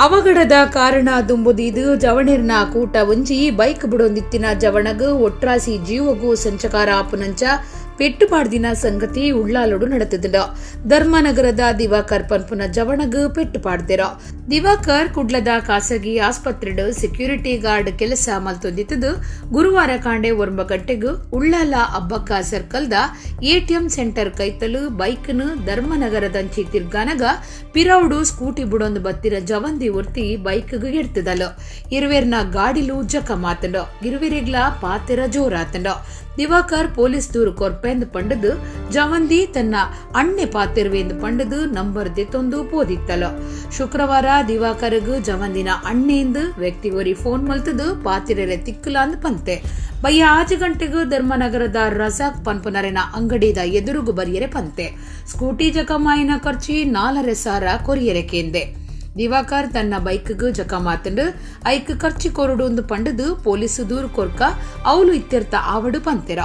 ಅವಘಡದ ಕಾರಣ ದುಂಬುದೀದು ಜವಣೆರ್ನ ಕೂಟ ಒಂಜಿ ಬೈಕ್ ಬಿಡೊಂದಿತ್ತಿನ ಜವಣಗ್ ಒಟ್ರಾಸಿ ಜೀವಗೂ ಸಂಚಕಾರ ಆಪುನಂಚ ಪೆಟ್ಟು ಪಾಡ್ದಿನ ಸಂಗತಿ ಉಳ್ಳಾಲೋಡು ನಡೆತದಂಡ. ಧರ್ಮನಗರದ ದಿವಾಕರ್ ಪನ್ಪುನ ಜವಣಗ್ ಪೆಟ್ಟು ಪಾಡ್ದಿರ. ದಿವಾಕರ್ ಕುಡ್ಲದ ಖಾಸಗಿ ಆಸ್ಪತ್ರೆಡ್ ಸೆಕ್ಯೂರಿಟಿ ಗಾರ್ಡ್ ಕೆಲಸ ಮಲ್ತೊಂದಿತ್ತದು. ಗುರುವಾರ ಕಾಂಡೆ 9 ಗಂಟೆಗೂ ಉಳ್ಳಾಲ ಅಬ್ಬಕ್ಕ ಸರ್ಕಲ್ದ ಎಟಿಎಂ ಸೆಂಟರ್ ಕೈತಲು ಬೈಕ್ನು ಧರ್ಮನಗರದಂಚಿ ತಿರ್ಗಾನಗ ಪಿರೌಡು ಸ್ಕೂಟಿ ಬುಡೊಂದು ಬತ್ತಿರ ಜವಂದಿ ಒರ್ತಿ ಬೈಕ್ಗ್ ಎಡ್ತದಲು. ಇರುವೆರ್ನ ಗಾಡಿಲು ಜಕ ಮಾತಂಡ. ಇರುವೆರಿಗ್ಲ ಪಾತೆರ ಜೋರಾತಂಡ. ದಿವಾಕರ್ ಪೊಲೀಸ್ ದೂರು ಕೊರ್ಪೆಂದು ಪಂಡದು ಜವಂದಿ ತನ್ನ ಅಣ್ಣೆ ಪಾತಿರುವೆಂದು ಪಂಡದು ನಂಬರ್ ದೆತ್ತೊಂದು ಪೋದಿತ್ತಲು. ಶುಕ್ರವಾರ ದಿವಾಕರ್ಗ್ ಜವಂದಿನ ಅಣ್ಣೆಂದು ವ್ಯಕ್ತಿ ಒರಿ ಫೋನ್ ಮಲ್ತದು ಪಾತಿರೆರೆ ತಿಕ್ಕುಲಾಂದು ಪಂತೆ. ಬಯ್ಯ 5 ಗಂಟೆಗೂ ಧರ್ಮನಗರದ ರಜಾಕ್ ಪನ್ಪುನರೆನ ಅಂಗಡಿದ ಎದುರುಗು ಬರಿಯರೆ ಪಂತೆ. ಸ್ಕೂಟಿ ಜಕಮಾಯಿನ ಖರ್ಚಿ 4,500 ಕೊರಿಯರೆ ಕೇಂದೆ. ದಿವಾಕರ್ ತನ್ನ ಬೈಕ್ಗ್ ಜಕ ಮಾತಂಡು ಐಕ್ ಖರ್ಚಿ ಕೊರಡು ಪಂಡದು ಪೊಲೀಸ್ ದೂರು ಕೊರ್ಕ ಅವಲು ಇತ್ತೆರ್ತ ಆವಡು ಪಂತೆರ.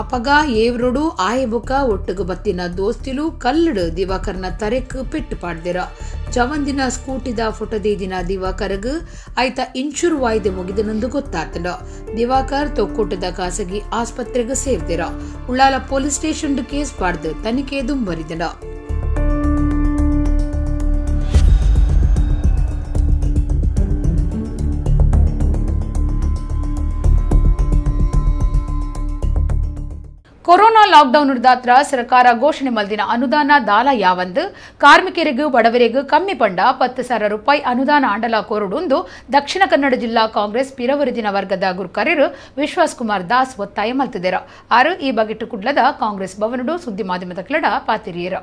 ಅಪಗ ಏವ್ರೊಡು ಆಯಬುಕ ಒಟ್ಟುಗು ಬತ್ತಿನ ದೋಸ್ತಿಲು ಕಲ್ಲಡು ದಿವಾಕರ್ನ ತರೆಕ್ ಪೆಟ್ಟು ಪಾಡ್ದಿರ. ಜವಂದಿನ ಸ್ಕೂಟಿದ ಫೋಟೋ ದೇದಿನ ದಿವಾಕರ್ಗ್ ಆಯ್ತ ಇನ್ಶೂರ್ ವಾಯ್ದೆ ಮುಗಿದನಂದು ಗೊತ್ತಾತಂಡ. ದಿವಾಕರ್ ತೊಕ್ಕೋಟದ ಖಾಸಗಿ ಆಸ್ಪತ್ರೆಗೆ ಸೇರ್ದಿರ. ಉಳ್ಳಾಲ police station case ಪಾಡ್ದು ತನಿಖೆ ದುಂಬರಿದನ. ಕೊರೋನಾ ಲಾಕ್ಡೌನ್ ದಾತ್ರ ಸರ್ಕಾರ ಘೋಷಣೆ ಮಲ್ದಿನ ಅನುದಾನ ದಾಲ ಯಾವಂದು ಕಾರ್ಮಿಕರಿಗೂ ಬಡವರಿಗೂ ಕಮ್ಮಿ ಪಂಡ 10,000 ರೂಪಾಯಿ ಅನುದಾನ ಆಂಡಲ ಕೋರುಡುಂದು ದಕ್ಷಿಣ ಕನ್ನಡ ಜಿಲ್ಲಾ ಕಾಂಗ್ರೆಸ್ ಪಿರವರಿದಿನ ವರ್ಗದ ಗುರ್ಕರರು ವಿಶ್ವಾಸ್ ಕುಮಾರ್ ದಾಸ್ ಒತ್ತಾಯ ಮಲ್ತಿದರು. ಆರು ಈ ಬಗೆಟ್ಟು ಕುಡ್ಲದ ಕಾಂಗ್ರೆಸ್ ಭವನಡು ಸುದ್ದಿ ಮಾಧ್ಯಮದ ಕ್ಲಡ ಪಾತಿರಿಯರು.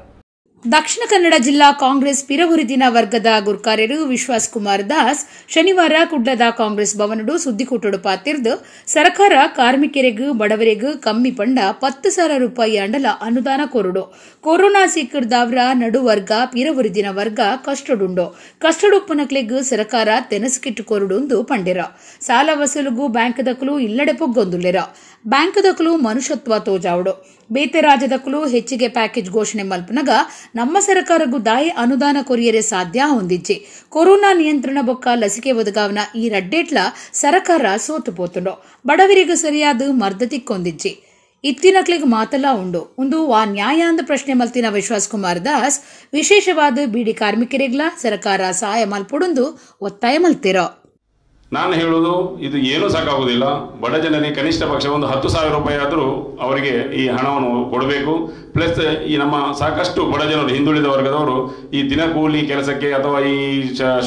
ದಕ್ಷಿಣ ಕನ್ನಡ ಜಿಲ್ಲಾ ಕಾಂಗ್ರೆಸ್ ಪಿರವುರಿದಿನ ವರ್ಗದ ಗುರ್ಕಾರ್ಯರು ವಿಶ್ವಾಸ್ ಕುಮಾರ್ ದಾಸ್ ಶನಿವಾರ ಕುಡ್ಲದ ಕಾಂಗ್ರೆಸ್ ಭವನಡು ಸುದ್ದಿಕೂಟಡು ಪಾತಿರ್ದು ಸರ್ಕಾರ ಕಾರ್ಮಿಕರಿಗೂ ಬಡವರಿಗೂ ಕಮ್ಮಿ ಪಂಡ 10,000 ರೂಪಾಯಿ ಅಂಡಲ ಅನುದಾನ ಕೋರುಡು. ಕೊರೋನಾ ಸಿಕ್ಕರ್ದಾವ್ರ ನಡುವರ್ಗ ಪಿರವುರಿದಿನ ವರ್ಗ ಕಷ್ಟಡುಂಡು. ಕಷ್ಟಡುಪ್ಪನಕ್ಲೆಗ್ ಸರ್ಕಾರ ತೆನಸುಕಿಟ್ಟು ಕೋರುಡುಂದು ಪಂಡಿರ. ಸಾಲ ವಸೂಲುಗು ಬ್ಯಾಂಕ್ ದಕಲು ಇಲ್ಲಡೆ ಪೊಗ್ಗೊಂದುಲ್ಲೆರ. ಬ್ಯಾಂಕ್ ದಕಲು ಮನುಷ್ಯತ್ವ ತೋಜಾವಡು. ಬೇತೆ ರಾಜ್ಯದಕಲು ಹೆಚ್ಚಿಗೆ ಪ್ಯಾಕೇಜ್ ಘೋಷಣೆ ಮಲ್ಪನಗ ನಮ್ಮ ಸರ್ಕಾರಕ್ಕೂ ದಾಯಿ ಅನುದಾನ ಕೊರಿಯರೆ ಸಾಧ್ಯ ಹೊಂದಿಜ್ಜಿ. ಕೊರೋನಾ ನಿಯಂತ್ರಣ ಬೊಕ್ಕ ಲಸಿಕೆ ಒದಗಾವನ ಈ ರಡ್ಡೇಟ್ಲ ಸರ್ಕಾರ ಸೋತು ಪೋತುಂಡು. ಬಡವರಿಗೆ ಸರಿಯಾದ ಮರ್ದ ತಿಕ್ಕೊಂದಿಜ್ಜಿ. ಇತ್ತಿನಕ್ಲಿಗೆ ಮಾತಲ್ಲ ಉಂಡು ಒಂದು ಆ ನ್ಯಾಯಾಂದ ಪ್ರಶ್ನೆ ಮಲ್ತಿನ ವಿಶ್ವಾಸ್ ಕುಮಾರ್ ದಾಸ್ ವಿಶೇಷವಾದ ಬೀಡಿ ಕಾರ್ಮಿಕರಿಗ್ಲ ಸರ್ಕಾರ ಸಹಾಯ ಮಲ್ಪುಡುಂದು ಒತ್ತಾಯ ಮಲ್ತಿರೋ. ನಾನು ಹೇಳೋದು ಇದು ಏನೂ ಸಾಕಾಗೋದಿಲ್ಲ. ಬಡ ಜನರಿಗೆ ಕನಿಷ್ಠ ಪಕ್ಷ ಒಂದು 10,000 ರೂಪಾಯಿ ಆದರೂ ಅವರಿಗೆ ಈ ಹಣವನ್ನು ಕೊಡಬೇಕು. ಪ್ಲಸ್ ಈ ನಮ್ಮ ಸಾಕಷ್ಟು ಬಡ ಜನರು, ಹಿಂದುಳಿದ ವರ್ಗದವರು ಈ ದಿನಕೂಲಿ ಕೆಲಸಕ್ಕೆ ಅಥವಾ ಈ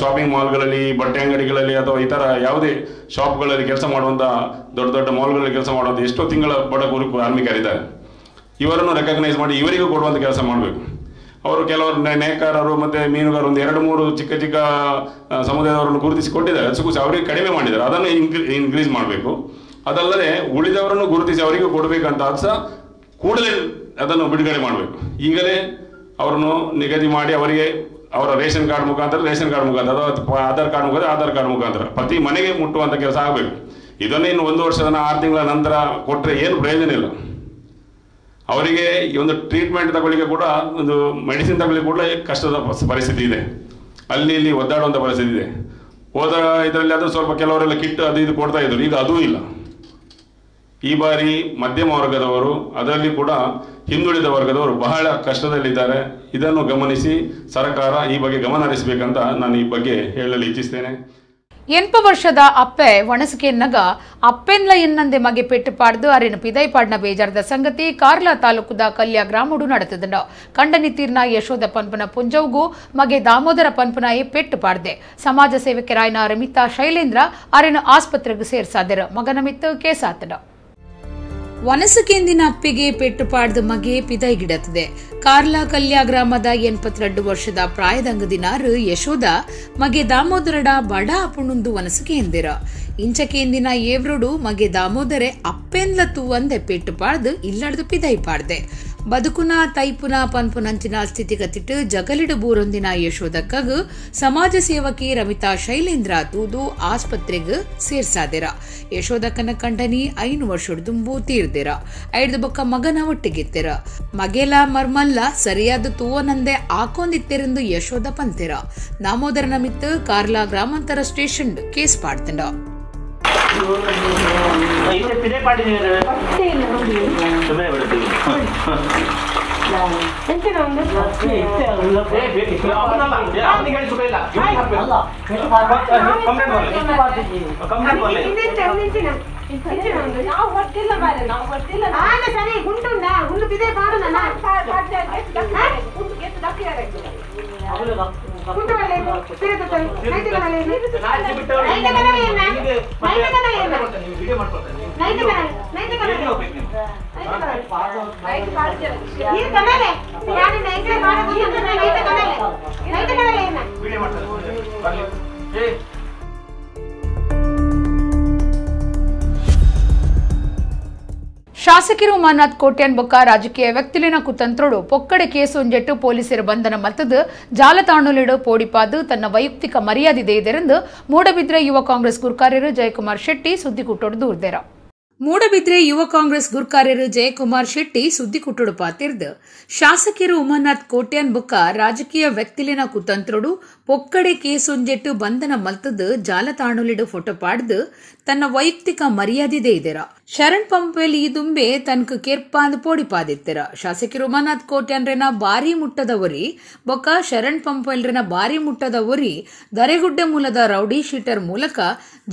ಶಾಪಿಂಗ್ ಮಾಲ್ಗಳಲ್ಲಿ, ಬಟ್ಟೆ ಅಂಗಡಿಗಳಲ್ಲಿ ಅಥವಾ ಇತರ ಯಾವುದೇ ಶಾಪ್ಗಳಲ್ಲಿ ಕೆಲಸ ಮಾಡುವಂಥ, ದೊಡ್ಡ ದೊಡ್ಡ ಮಾಲ್ಗಳಲ್ಲಿ ಕೆಲಸ ಮಾಡುವಂಥ ಎಷ್ಟೋ ತಿಂಗಳ ಬಡ ಕೂಲಿ ಕಾರ್ಮಿಕರಿದ್ದಾರೆ. ಇವರನ್ನು ರೆಕಗ್ನೈಸ್ ಮಾಡಿ ಇವರಿಗೂ ಕೊಡುವಂಥ ಕೆಲಸ ಮಾಡಬೇಕು. ಅವರು ಕೆಲವರು ನೇಕಾರರು ಮತ್ತು ಮೀನುಗಾರರು ಒಂದು 2-3 ಚಿಕ್ಕ ಚಿಕ್ಕ ಸಮುದಾಯದವರನ್ನು ಗುರುತಿಸಿ ಕೊಟ್ಟಿದ್ದಾರೆ. ಅದು ಅವರಿಗೆ ಕಡಿಮೆ ಮಾಡಿದ್ದಾರೆ, ಅದನ್ನು ಇನ್ಕ್ರೀಸ್ ಮಾಡಬೇಕು. ಅದಲ್ಲದೆ ಉಳಿದವರನ್ನು ಗುರುತಿಸಿ ಅವರಿಗೂ ಕೊಡಬೇಕಂತ ಅದು ಸಹ ಕೂಡಲೇ ಅದನ್ನು ಬಿಡುಗಡೆ ಮಾಡಬೇಕು. ಈಗಲೇ ಅವರನ್ನು ನಿಗದಿ ಮಾಡಿ ಅವರಿಗೆ ಅವರ ರೇಷನ್ ಕಾರ್ಡ್ ಮುಖಾಂತರ ಅಥವಾ ಆಧಾರ್ ಕಾರ್ಡ್ ಮುಖಾಂತರ ಪ್ರತಿ ಮನೆಗೆ ಮುಟ್ಟುವಂಥ ಕೆಲಸ ಆಗಬೇಕು. ಇದನ್ನು ಇನ್ನು 1 ವರ್ಷದ 6 ತಿಂಗಳ ನಂತರ ಕೊಟ್ಟರೆ ಏನು ಪ್ರಯೋಜನ ಇಲ್ಲ. ಅವರಿಗೆ ಈ ಒಂದು ಟ್ರೀಟ್ಮೆಂಟ್ ತಗೊಳ್ಳಿಕ್ಕೆ ಕೂಡ, ಒಂದು ಮೆಡಿಸಿನ್ ತಗೊಳ್ಳಿಕ್ಕೆ ಕೂಡ ಕಷ್ಟದ ಪರಿಸ್ಥಿತಿ ಇದೆ. ಅಲ್ಲಿ ಇಲ್ಲಿ ಒದ್ದಾಡುವಂಥ ಪರಿಸ್ಥಿತಿ ಇದೆ. ಹೋದ ಇದರಲ್ಲಿ ಅದು ಸ್ವಲ್ಪ ಕೆಲವರೆಲ್ಲ ಕಿಟ್ ಅದು ಇದು ಕೊಡ್ತಾ ಇದ್ರು, ಈಗ ಅದೂ ಇಲ್ಲ. ಈ ಬಾರಿ ಮಧ್ಯಮ ವರ್ಗದವರು, ಅದರಲ್ಲಿ ಕೂಡ ಹಿಂದುಳಿದ ವರ್ಗದವರು ಬಹಳ ಕಷ್ಟದಲ್ಲಿದ್ದಾರೆ. ಇದನ್ನು ಗಮನಿಸಿ ಸರ್ಕಾರ ಈ ಬಗ್ಗೆ ಗಮನ ಹರಿಸಬೇಕಂತ ನಾನು ಈ ಬಗ್ಗೆ ಹೇಳಲು ಇಚ್ಛಿಸ್ತೇನೆ. 8 ವರ್ಷದ ಅಪ್ಪೆ ಒಣಸುಕೆನ್ನಗ ಅಪ್ಪೆನ್ಲ ಎನ್ನಂದೆ ಮಗೆ ಪೆಟ್ಟು ಪಾಡ್ದು ಅರೆನು ಪಿದೈ ಪಾಡ್ನ ಬೇಜಾರದ ಸಂಗತಿ ಕಾರ್ಲಾ ತಾಲೂಕುದ ಕಲ್ಯ ಗ್ರಾಮಡು ನಡೆತದಂಡ. ಕಂಡನಿ ತೀರ್ನ ಯಶೋಧ ಪನ್ಪುನ ಪುಂಜವ್ಗೂ ಮಗೆ ದಾಮೋದರ ಪನ್ಪುನಾಯಿ ಪೆಟ್ಟು ಪಾಡ್ದೆ. ಸಮಾಜ ಸೇವಕರಾಯನ ರಮಿತಾ ಶೈಲೇಂದ್ರ ಅರೆನು ಆಸ್ಪತ್ರೆಗೆ ಸೇರ್ಸಾದೆರು. ಮಗನ ಮಿತ್ತು ಕೇಸಾತನ. ವನಸುಕೆಂದಿನ ಅಪ್ಪಿಗೆ ಪೆಟ್ಟು ಪಾಡ್ದ ಮಗೆ ಪಿದೈಗಿಡತ್ತದೆ. ಕಾರ್ಲಾ ಕಲ್ಯ ಗ್ರಾಮದ 82 ವರ್ಷದ ಪ್ರಾಯದಂಗದಿನಾರು ಯಶೋಧ ಮಗೆ ದಾಮೋದರಡ ಬಡ ಅಪುಣುಂದು ವನಸುಕೆ ಎಂದಿರ. ಇಂಚಕೇಂದಿನ ಏವ್ರೊಡು ಮಗೆ ದಾಮೋದರೆ ಅಪ್ಪೆನ್ಲ ತೂವಂದೆ ಪೆಟ್ಟು ಪಾಡ್ದು ಇಲ್ಲಡ್ದು ಪಿದೈ ಪಾಡ್ದೆ. ಬದುಕುನ ತೈಪುನ ಪನ್ಪುನಂಚಿನ ಸ್ಥಿತಿಗತಿಟ್ಟು ಜಗಲಿಡು ಬೂರೊಂದಿನ ಯಶೋದಕ್ಕಗ್ ಸಮಾಜ ಸೇವಕಿ ರಮಿತಾ ಶೈಲೇಂದ್ರ ತೂದು ಆಸ್ಪತ್ರೆಗ್ ಸೇರ್ಸಾದಿರ. ಯಶೋದಕ್ಕನ ಕಂಡನಿ 5 ವರ್ಷದುಂಬು ತೀರ್ದಿರ. ಐದು ಬೊಕ್ಕ ಮಗನ ಒಟ್ಟಿಗಿತ್ತಿರ. ಮಗೆಲ ಮರ್ಮಲ್ಲ ಸರಿಯಾದ ತೂವನಂದೆ ಆಕೊಂದಿತ್ತೆರೆಂದು ಯಶೋದ ಪಂತಿರ. ದಾಮೋದರನ ಮಿತ್ತು ಕಾರ್ಲಾ ಗ್ರಾಮಾಂತರ ಸ್ಟೇಷನ್ ಕೇಸ್ ಪಾಡ್ತಂಡ. ಶಾಸಕರು ಉಮಾನಾಥ್ ಕೋಟ್ಯಾನ್ ಬೊಕ್ಕ ರಾಜಕೀಯ ವ್ಯಕ್ತಿಲಿನ ಕುತಂತ್ರೋಡು ಪೊಕ್ಕಡೆ ಕೇಸು ಒಂಜೆಟ್ಟು ಪೊಲೀಸರು ಬಂಧನ ಮತ್ತದು ಜಾಲತಾಣಲಿಡು ಪೋಡಿಪಾದು ತನ್ನ ವೈಯಕ್ತಿಕ ಮರ್ಯಾದೆ ಇದೆರೆಂದು ಮೂಡಬಿದ್ರೆ ಯುವ ಕಾಂಗ್ರೆಸ್ ಗುರ್ಕಾರ್ಯರು ಜಯಕುಮಾರ್ ಶೆಟ್ಟಿ ಸುದ್ದಿಕೂಟೋಡು ದೂರ್ದೆರ. ಮೂಡಬಿದ್ರೆ ಯುವ ಕಾಂಗ್ರೆಸ್ ಗುರ್ಕಾರ್ಯರು ಜಯಕುಮಾರ್ ಶೆಟ್ಟಿ ಸುದ್ದಿಕೂಟೋಡು ಪಾತಿರ್ದು ಶಾಸಕರು ಉಮಾನಾಥ್ ಕೋಟ್ಯಾನ್ ಬೊಕ್ಕ ರಾಜಕೀಯ ವ್ಯಕ್ತಿಲಿನ ಕುತಂತ್ರೋಡು ಪೊಕ್ಕಡೆ ಕೇಸೊಂಜೆಟ್ಟು ಬಂಧನ ಮಲ್ತದು ಜಾಲತಾಣಲಿಡು ಫೋಟೋ ಪಾಡ್ದು ತನ್ನ ವೈಯಕ್ತಿಕ ಮರ್ಯಾದೆ ಇದೆರ. ಶರಣ್ ಪಂಪೆಲ್ ಈ ದುಂಬೆ ತನಕ ಕೆರ್ಪಾಂದ್ ಪೋಡಿಪಾದಿತ್ತೆರ. ಶಾಸಕರು ಉಮಾನಾಥ್ ಕೋಟ್ಯಾನ್ರೆನ ಭಾರಿ ಮುಟ್ಟದ ಒರಿ ಬೊಕ್ಕ ಶರಣ್ ಪಂಪೆಲ್ರೆನ ಭಾರಿ ಮುಟ್ಟದ ಒರಿ ದರೆಗುಡ್ಡೆ ಮೂಲದ ರೌಡಿ ಶೀಟರ್ ಮೂಲಕ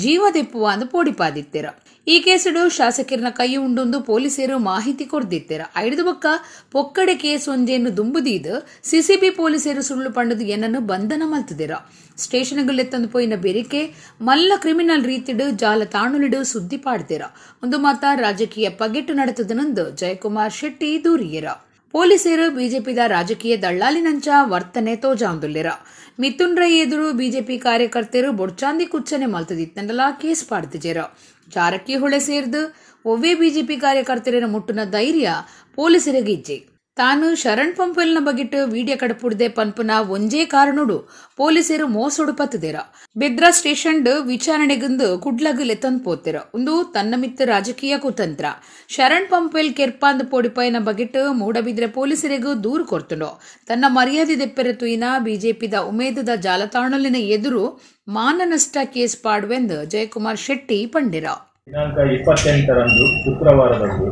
ಜೀವದೆಪ್ಪುವ ಅಂದು ಪೋಡಿಪಾದಿತ್ತೆರ. ಈ ಕೇಸುಡು ಶಾಸಕರನ ಕೈ ಉಂಡೊಂದು ಪೊಲೀಸರು ಮಾಹಿತಿ ಕೊಡ್ದಿತ್ತೆರ. ಐದು ಬೊಕ್ಕ ಪೊಕ್ಕಡೆ ಕೇಸ್ ಒಂಜೆಯನ್ನು ದುಂಬುದೀದು ಸಿಸಿಬಿ ಪೊಲೀಸರು ಸುಳ್ಳು ಪಂಡದು ಏನನ್ನು ಬಂಧನ ಮಲ್ತದಿರ. ಸ್ಟೇಷನ್ಗಳೆತ್ತಂದು ಪೋಯಿನ ಬೆರಿಕೆ ಮಲ್ಲ ಕ್ರಿಮಿನಲ್ ರೀತಿಡು ಜಾಲತಾಣುಲಿಡು ಸುದ್ದಿ ಪಾಡ್ದಿರ. ಒಂದು ಮಾತ ರಾಜಕೀಯ ಪಗೆಟ್ಟು ನಡೆತದನಂದು ಜಯಕುಮಾರ್ ಶೆಟ್ಟಿ ದೂರಿಯರ. ಪೊಲೀಸರು ಬಿಜೆಪಿದ ರಾಜಕೀಯ ದಳ್ಳಾಲಿನಂಚ ವರ್ತನೆ ತೋಜಾಂದುಲ್ಲಿರ. ಮಿಥುನ್ ರೈ ಎದುರು ಬಿಜೆಪಿ ಕಾರ್ಯಕರ್ತರು ಬೊಡ್ಚಾಂದಿ ಕುಚ್ಚನೆ ಮಲ್ತದಿತ್ತಂಡಲ ಕೇಸ್ ಪಾಡ್ತಿಜೆರ. ಜಾರಕಿಹೊಳೆ ಸೇರ್ದು ಒವ್ವೇ ಬಿಜೆಪಿ ಕಾರ್ಯಕರ್ತರಿನ ಮುಟ್ಟುನ ಧೈರ್ಯ ಪೊಲೀಸರಿಗೆ ಇಜ್ಜೆ. ತಾನು ಶರಣ್ ಪಂಪೆಲ್ನ ಬಗಿಟ್ಟು ವಿಡಿಯೋ ಕಡಪುಡ್ದೆ ಪನ್ಪುನ ಒಂಜೇ ಕಾರಣುಡು ಪೊಲೀಸರು ಮೋಸೊಡು ಪತ್ತುದಿರ. ಬೆದ್ರ ಸ್ಟೇಷನ್ ವಿಚಾರಣೆಗಂದು ಕುಡ್ಲಗ್ ಲೆತ್ತಂದು ಪೋತಿರ. ಒಂದು ತನ್ನ ಮಿತ್ತ ರಾಜಕೀಯ ಕುತಂತ್ರ. ಶರಣ್ ಪಂಪೆಲ್ ಕೆರ್ಪಾಂದ್ ಪೋಡಿಪೈನ ಬಗಿಟ್ಟು ಮೂಡಬಿದ್ರೆ ಪೊಲೀಸರಿಗೂ ದೂರು ಕೊರ್ತುಂಡು. ತನ್ನ ಮರ್ಯಾದೆ ದೆಪ್ಪೆರೆ ತುಯಿನ ಬಿಜೆಪಿದ ಉಮೇದದ ಜಾಲತಾಣಲಿನ ಎದುರು ಮಾನನಷ್ಟ ಕೇಸ್ ಪಾಡುವೆಂದು ಜಯಕುಮಾರ್ ಶೆಟ್ಟಿ ಪಂಡಿರ. ದಿನಾಂಕ 28ರಂದು ಶುಕ್ರವಾರದಂದು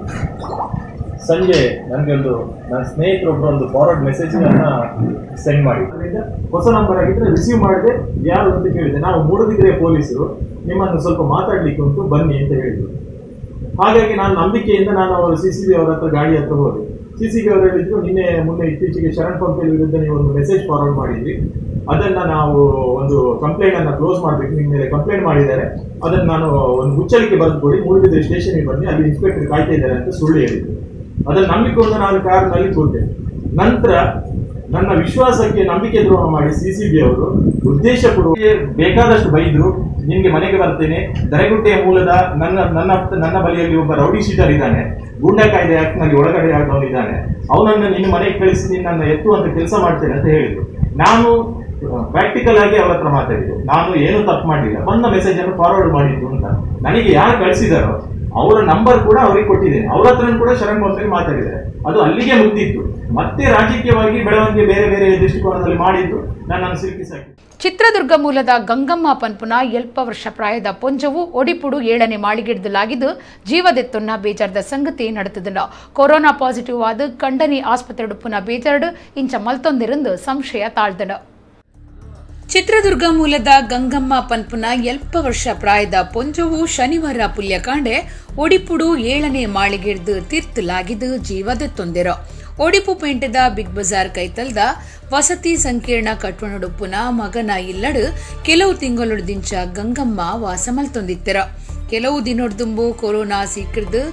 ಸಂಜೆ ನನಗೆ ಒಂದು ನನ್ನ ಸ್ನೇಹಿತರೊಬ್ಬರು ಒಂದು ಫಾರ್ವರ್ಡ್ ಮೆಸೇಜನ್ನು ಸೆಂಡ್ ಮಾಡಿ, ಅದರಿಂದ ಹೊಸ ನಂಬರ್ ಆಗಿದ್ದರೆ ರಿಸೀವ್ ಮಾಡಿದೆ, ಯಾರು ಅಂತ ಕೇಳಿದೆ. ನಾವು ಮೂಡಬಿದ್ರೆ ಪೊಲೀಸರು, ನಿಮ್ಮನ್ನು ಸ್ವಲ್ಪ ಮಾತಾಡಲಿಕ್ಕೆ ಉಂಟು ಬನ್ನಿ ಅಂತ ಹೇಳಿದರು. ಹಾಗಾಗಿ ನಾನು ನಂಬಿಕೆಯಿಂದ ನಾನು ಅವರು CCB ಅವರ ಹತ್ರ ಗಾಡಿ ಹತ್ರ ಹೋದೆ. CCB ಅವರು ಹೇಳಿದ್ರು, ನಿನ್ನೆ ಮೊನ್ನೆ ಇತ್ತೀಚೆಗೆ ಶರಣ್ ಪಂಪೆಲ್ ವಿರುದ್ಧ ನೀವು ಒಂದು ಮೆಸೇಜ್ ಫಾರ್ವರ್ಡ್ ಮಾಡಿದ್ರಿ, ಅದನ್ನು ನಾವು ಒಂದು ಕಂಪ್ಲೇಂಟನ್ನು ಕ್ಲೋಸ್ ಮಾಡಬೇಕು, ನಿಮ್ಮ ಮೇಲೆ ಕಂಪ್ಲೇಂಟ್ ಮಾಡಿದ್ದಾರೆ, ಅದನ್ನು ನಾನು ಒಂದು ಮುಚ್ಚಳಿಕೆ ಬರೆದು ಕೊಡಿ, ಮೂಡಬಿದ್ರೆ ಸ್ಟೇಷನ್ಗೆ ಬನ್ನಿ, ಅಲ್ಲಿ ಇನ್ಸ್ಪೆಕ್ಟರ್ ಕಾಯ್ತಾ ಇದ್ದಾರೆ ಅಂತ ಸುಳ್ಳು ಹೇಳಿದ್ರು. ಅದನ್ನು ನಂಬಿಕೊಂಡು ನಾನು ಕಾರ್ನಲ್ಲಿ ಕೂತೆ. ನಂತರ ನನ್ನ ವಿಶ್ವಾಸಕ್ಕೆ ನಂಬಿಕೆ ದ್ರೋಹ ಮಾಡಿ CCB ಅವರು ಉದ್ದೇಶಪೂರ್ವಕ ಬೇಕಾದಷ್ಟು ಬೈದ್ರು. ನಿಮಗೆ ಮನೆಗೆ ಬರ್ತೇನೆ, ದರೆಗುಡ್ಡೆಯ ಮೂಲದ ನನ್ನ ನನ್ನ ನನ್ನ ಬಳಿಯಲ್ಲಿ ಒಬ್ಬ ರೌಡಿ ಶೀಟರ್ ಇದ್ದಾನೆ, ಗೂಂಡಾ ಕಾಯ್ದೆ ಆಕ್ಟ್ನಲ್ಲಿ ಒಳಗಡೆ ಆದವನಿದ್ದಾನೆ, ಅವನನ್ನು ನಿನ್ನ ಮನೆಗೆ ಕಳಿಸಿ ನಿನ್ನನ್ನು ಎತ್ತುವಂತ ಕೆಲಸ ಮಾಡ್ತೇನೆ ಅಂತ ಹೇಳಿದ್ರು. ನಾನು ಪ್ರಾಕ್ಟಿಕಲ್ ಆಗಿ ಅವರ ಹತ್ರ ಮಾತಾಡಿದೆ, ನಾನು ಏನು ತಪ್ಪು ಮಾಡಲಿಲ್ಲ, ಬಂದ ಮೆಸೇಜ್ ಅನ್ನು ಫಾರ್ವರ್ಡ್ ಮಾಡಿದ್ದು ಅಂತ. ನನಗೆ ಯಾರು ಕಳಿಸಿದಾರೋ ಅವರ ನಂಬರ್ ಕೂಡ ಅವರಿಗೆ ಕೊಟ್ಟಿದ್ದೇನೆ, ಅವ್ರ ಹತ್ರ ಕೂಡ ಶರಣ್ ಪಂಪೆಲ್ ಮಾತಾಡಿದ್ದಾರೆ. ಅದು ಅಲ್ಲಿಗೆ ಮುಗ್ದಿತ್ತು. ಮತ್ತೆ ರಾಜಕೀಯವಾಗಿ ಬೆಳವಣಿಗೆ ಬೇರೆ ಬೇರೆ ದೃಷ್ಟಿಕೋನದಲ್ಲಿ ಮಾಡಿದ್ದು ನನ್ನನ್ನು ಸಿಲುಕಿಸಾಕಿತ್ತು. ಚಿತ್ರದುರ್ಗ ಮೂಲದ ಗಂಗಮ್ಮ ಪನ್ಪುನ 70 ವರ್ಷ ಪ್ರಾಯದ ಪೊಂಜವು ಒಡಿಪುಡು 7ನೇ ಮಾಳಿಗೆಡ್ದಲಾಗಿದ್ದು ಜೀವದೆತ್ತೊನ್ನ ಬೇಜಾರದ ಸಂಗತಿ ನಡೆತದನು. ಕೊರೋನಾ ಪಾಸಿಟಿವ್ ಆದ ಕಂಡನಿ ಆಸ್ಪತ್ರೆ ಪುನಃ ಬೇಜಾರ್ಡು ಇಂಚ ಮಲ್ತೊಂದಿರಂದು ಸಂಶಯ ತಾಳ್ದನು. ಚಿತ್ರದುರ್ಗ ಮೂಲದ ಗಂಗಮ್ಮ ಪನ್ಪುನ 70 ವರ್ಷ ಪ್ರಾಯದ ಪೊಂಜವು ಶನಿವಾರ ಪುಲ್ಯಕಾಂಡೆ ಒಡಿಪುಡು 7ನೇ ಮಾಳಿಗೆಡ್ದು ತೀರ್ತಲಾಗಿದ್ದು ಜೀವದೆತ್ತೊಂದಿರು. ಒಡಿಪು ಪೇಂಟೆದ ಬಿಗ್ ಬಜಾರ್ ಕೈತಲ್ದ ವಸತಿ ಸಂಕೀರ್ಣ ಕಟ್ವಣುಡುಪ್ಪುನ ಮಗನ ಇಲ್ಲಡು ಕೆಲವು ತಿಂಗಳುದಿಂಚ ಗಂಗಮ್ಮ ವಾಸ ಮಲ್ತೊಂದಿತ್ತರ. ಕೆಲವು ದಿನೊಡ್ದುಂಬು ಕೊರೋನಾ ಸೀಕಿರ್ದು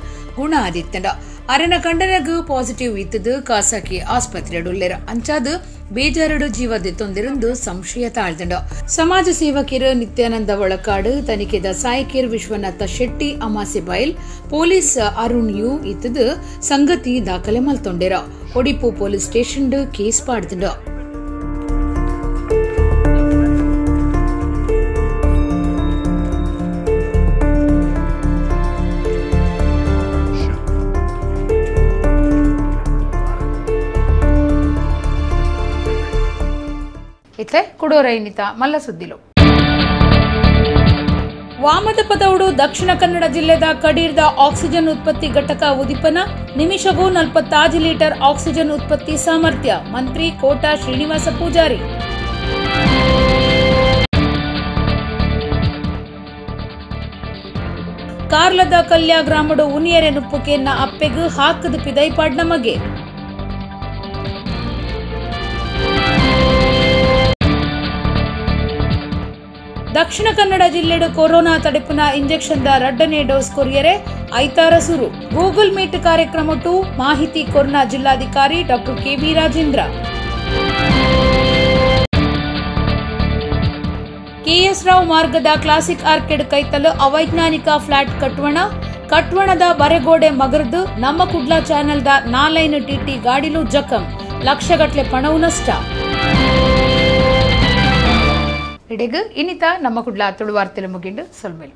ಗುಣ ಆದಿತ್ತಂಡ. ಅರೆನ ಕಂಡನಗು ಪಾಸಿಟಿವ್ ಇತ್ತದು ಖಾಸಗಿ ಆಸ್ಪತ್ರೆಡುಲ್ಲೆರ. ಅಂಚಾದು ಬೇಜಾರುಡು ಜೀವ ದೆತ್ತೊಂದಿರುಂದು ಸಂಶಯ ತಾಳ್ದಂಡು. ಸಮಾಜ ಸೇವಕಿಯರು ನಿತ್ಯಾನಂದ ಒಳಕಾಡು, ತನಿಖೆದ ಸಾಯಕಿಯರ್ ವಿಶ್ವನಾಥ ಶೆಟ್ಟಿ ಅಮಾಸೆಬೈಲ್, ಪೊಲೀಸ್ ಅರುಣ್ you ಇತ್ತದು ಸಂಗತಿ ದಾಖಲೆ ಮಲ್ತೊಂಡಿರ. Odipu police station case ಪಾಡ್ದಂಡು. ಇತ್ತೆ ಕುಡೋರೈನಿತ ಮಲ್ಲ ಸುದ್ದಿಲು. ವಾಮದ ಪದೌಡು ದಕ್ಷಿಣ ಕನ್ನಡ ಜಿಲ್ಲೆದ ಕಡೀರ್ದ ಆಕ್ಸಿಜನ್ ಉತ್ಪತ್ತಿ ಘಟಕ ಉದಿಪನ, ನಿಮಿಷಗೂ 45 ಲೀಟರ್ ಆಕ್ಸಿಜನ್ ಉತ್ಪತ್ತಿ ಸಾಮರ್ಥ್ಯ, ಮಂತ್ರಿ ಕೋಟಾ ಶ್ರೀನಿವಾಸ ಪೂಜಾರಿ. ಕಾರ್ಲದ ಕಲ್ಯಾ ಗ್ರಾಮಡು ಉನಿಯರೆ ನುಪ್ಪುಕೆನ್ನ ಅಪ್ಪೆಗು ಹಾಕದ ಪಿದೈಪಾಡ್ನ ಮಗೆ. ದಕ್ಷಿಣ ಕನ್ನಡ ಜಿಲ್ಲೆಡು ಕೊರೋನಾ ತಡೆಪುನ ಇಂಜೆಕ್ಷನ್ the ರಡ್ಡನೇ ಡೋಸ್ ಕೊರಿಯರೆ ಐತಾರ ಸುರು. ಗೂಗಲ್ ಮೀಟ್ ಕಾರ್ಯಕ್ರಮ ಟು ಮಾಹಿತಿ ಕೊರ್ನ ಜಿಲ್ಲಾಧಿಕಾರಿ doctor KV Rajendra. KS Rao ಮಾರ್ಗದ ಕ್ಲಾಸಿಕ್ ಆರ್ಕಿಡ್ ಕೈತಲು ಅವೈಜ್ಞಾನಿಕ ಫ್ಲಾಟ್ ಕಟ್ವಣ, ಕಟ್ವಣದ ಬರೆಗೋಡೆ ಮಗರ್ದು ನಮ್ಮ ಕುಡ್ಲಾ ಚಾನೆಲ್ದ 4 ಟಿಟಿ ಗಾಡಿಲು ಜಖಂ, ಲಕ್ಷಗಟ್ಲೆ ಪಣವು ನಷ್ಟ. ಇಡೆಗ್ ಇನ್ನಿತ ನಮ್ಮ ಕುಡ್ಲ ತುಳುವಾರ್ತೆಲು ಮುಗಿಂಡು ಸೊಲ್ಮೆಲು.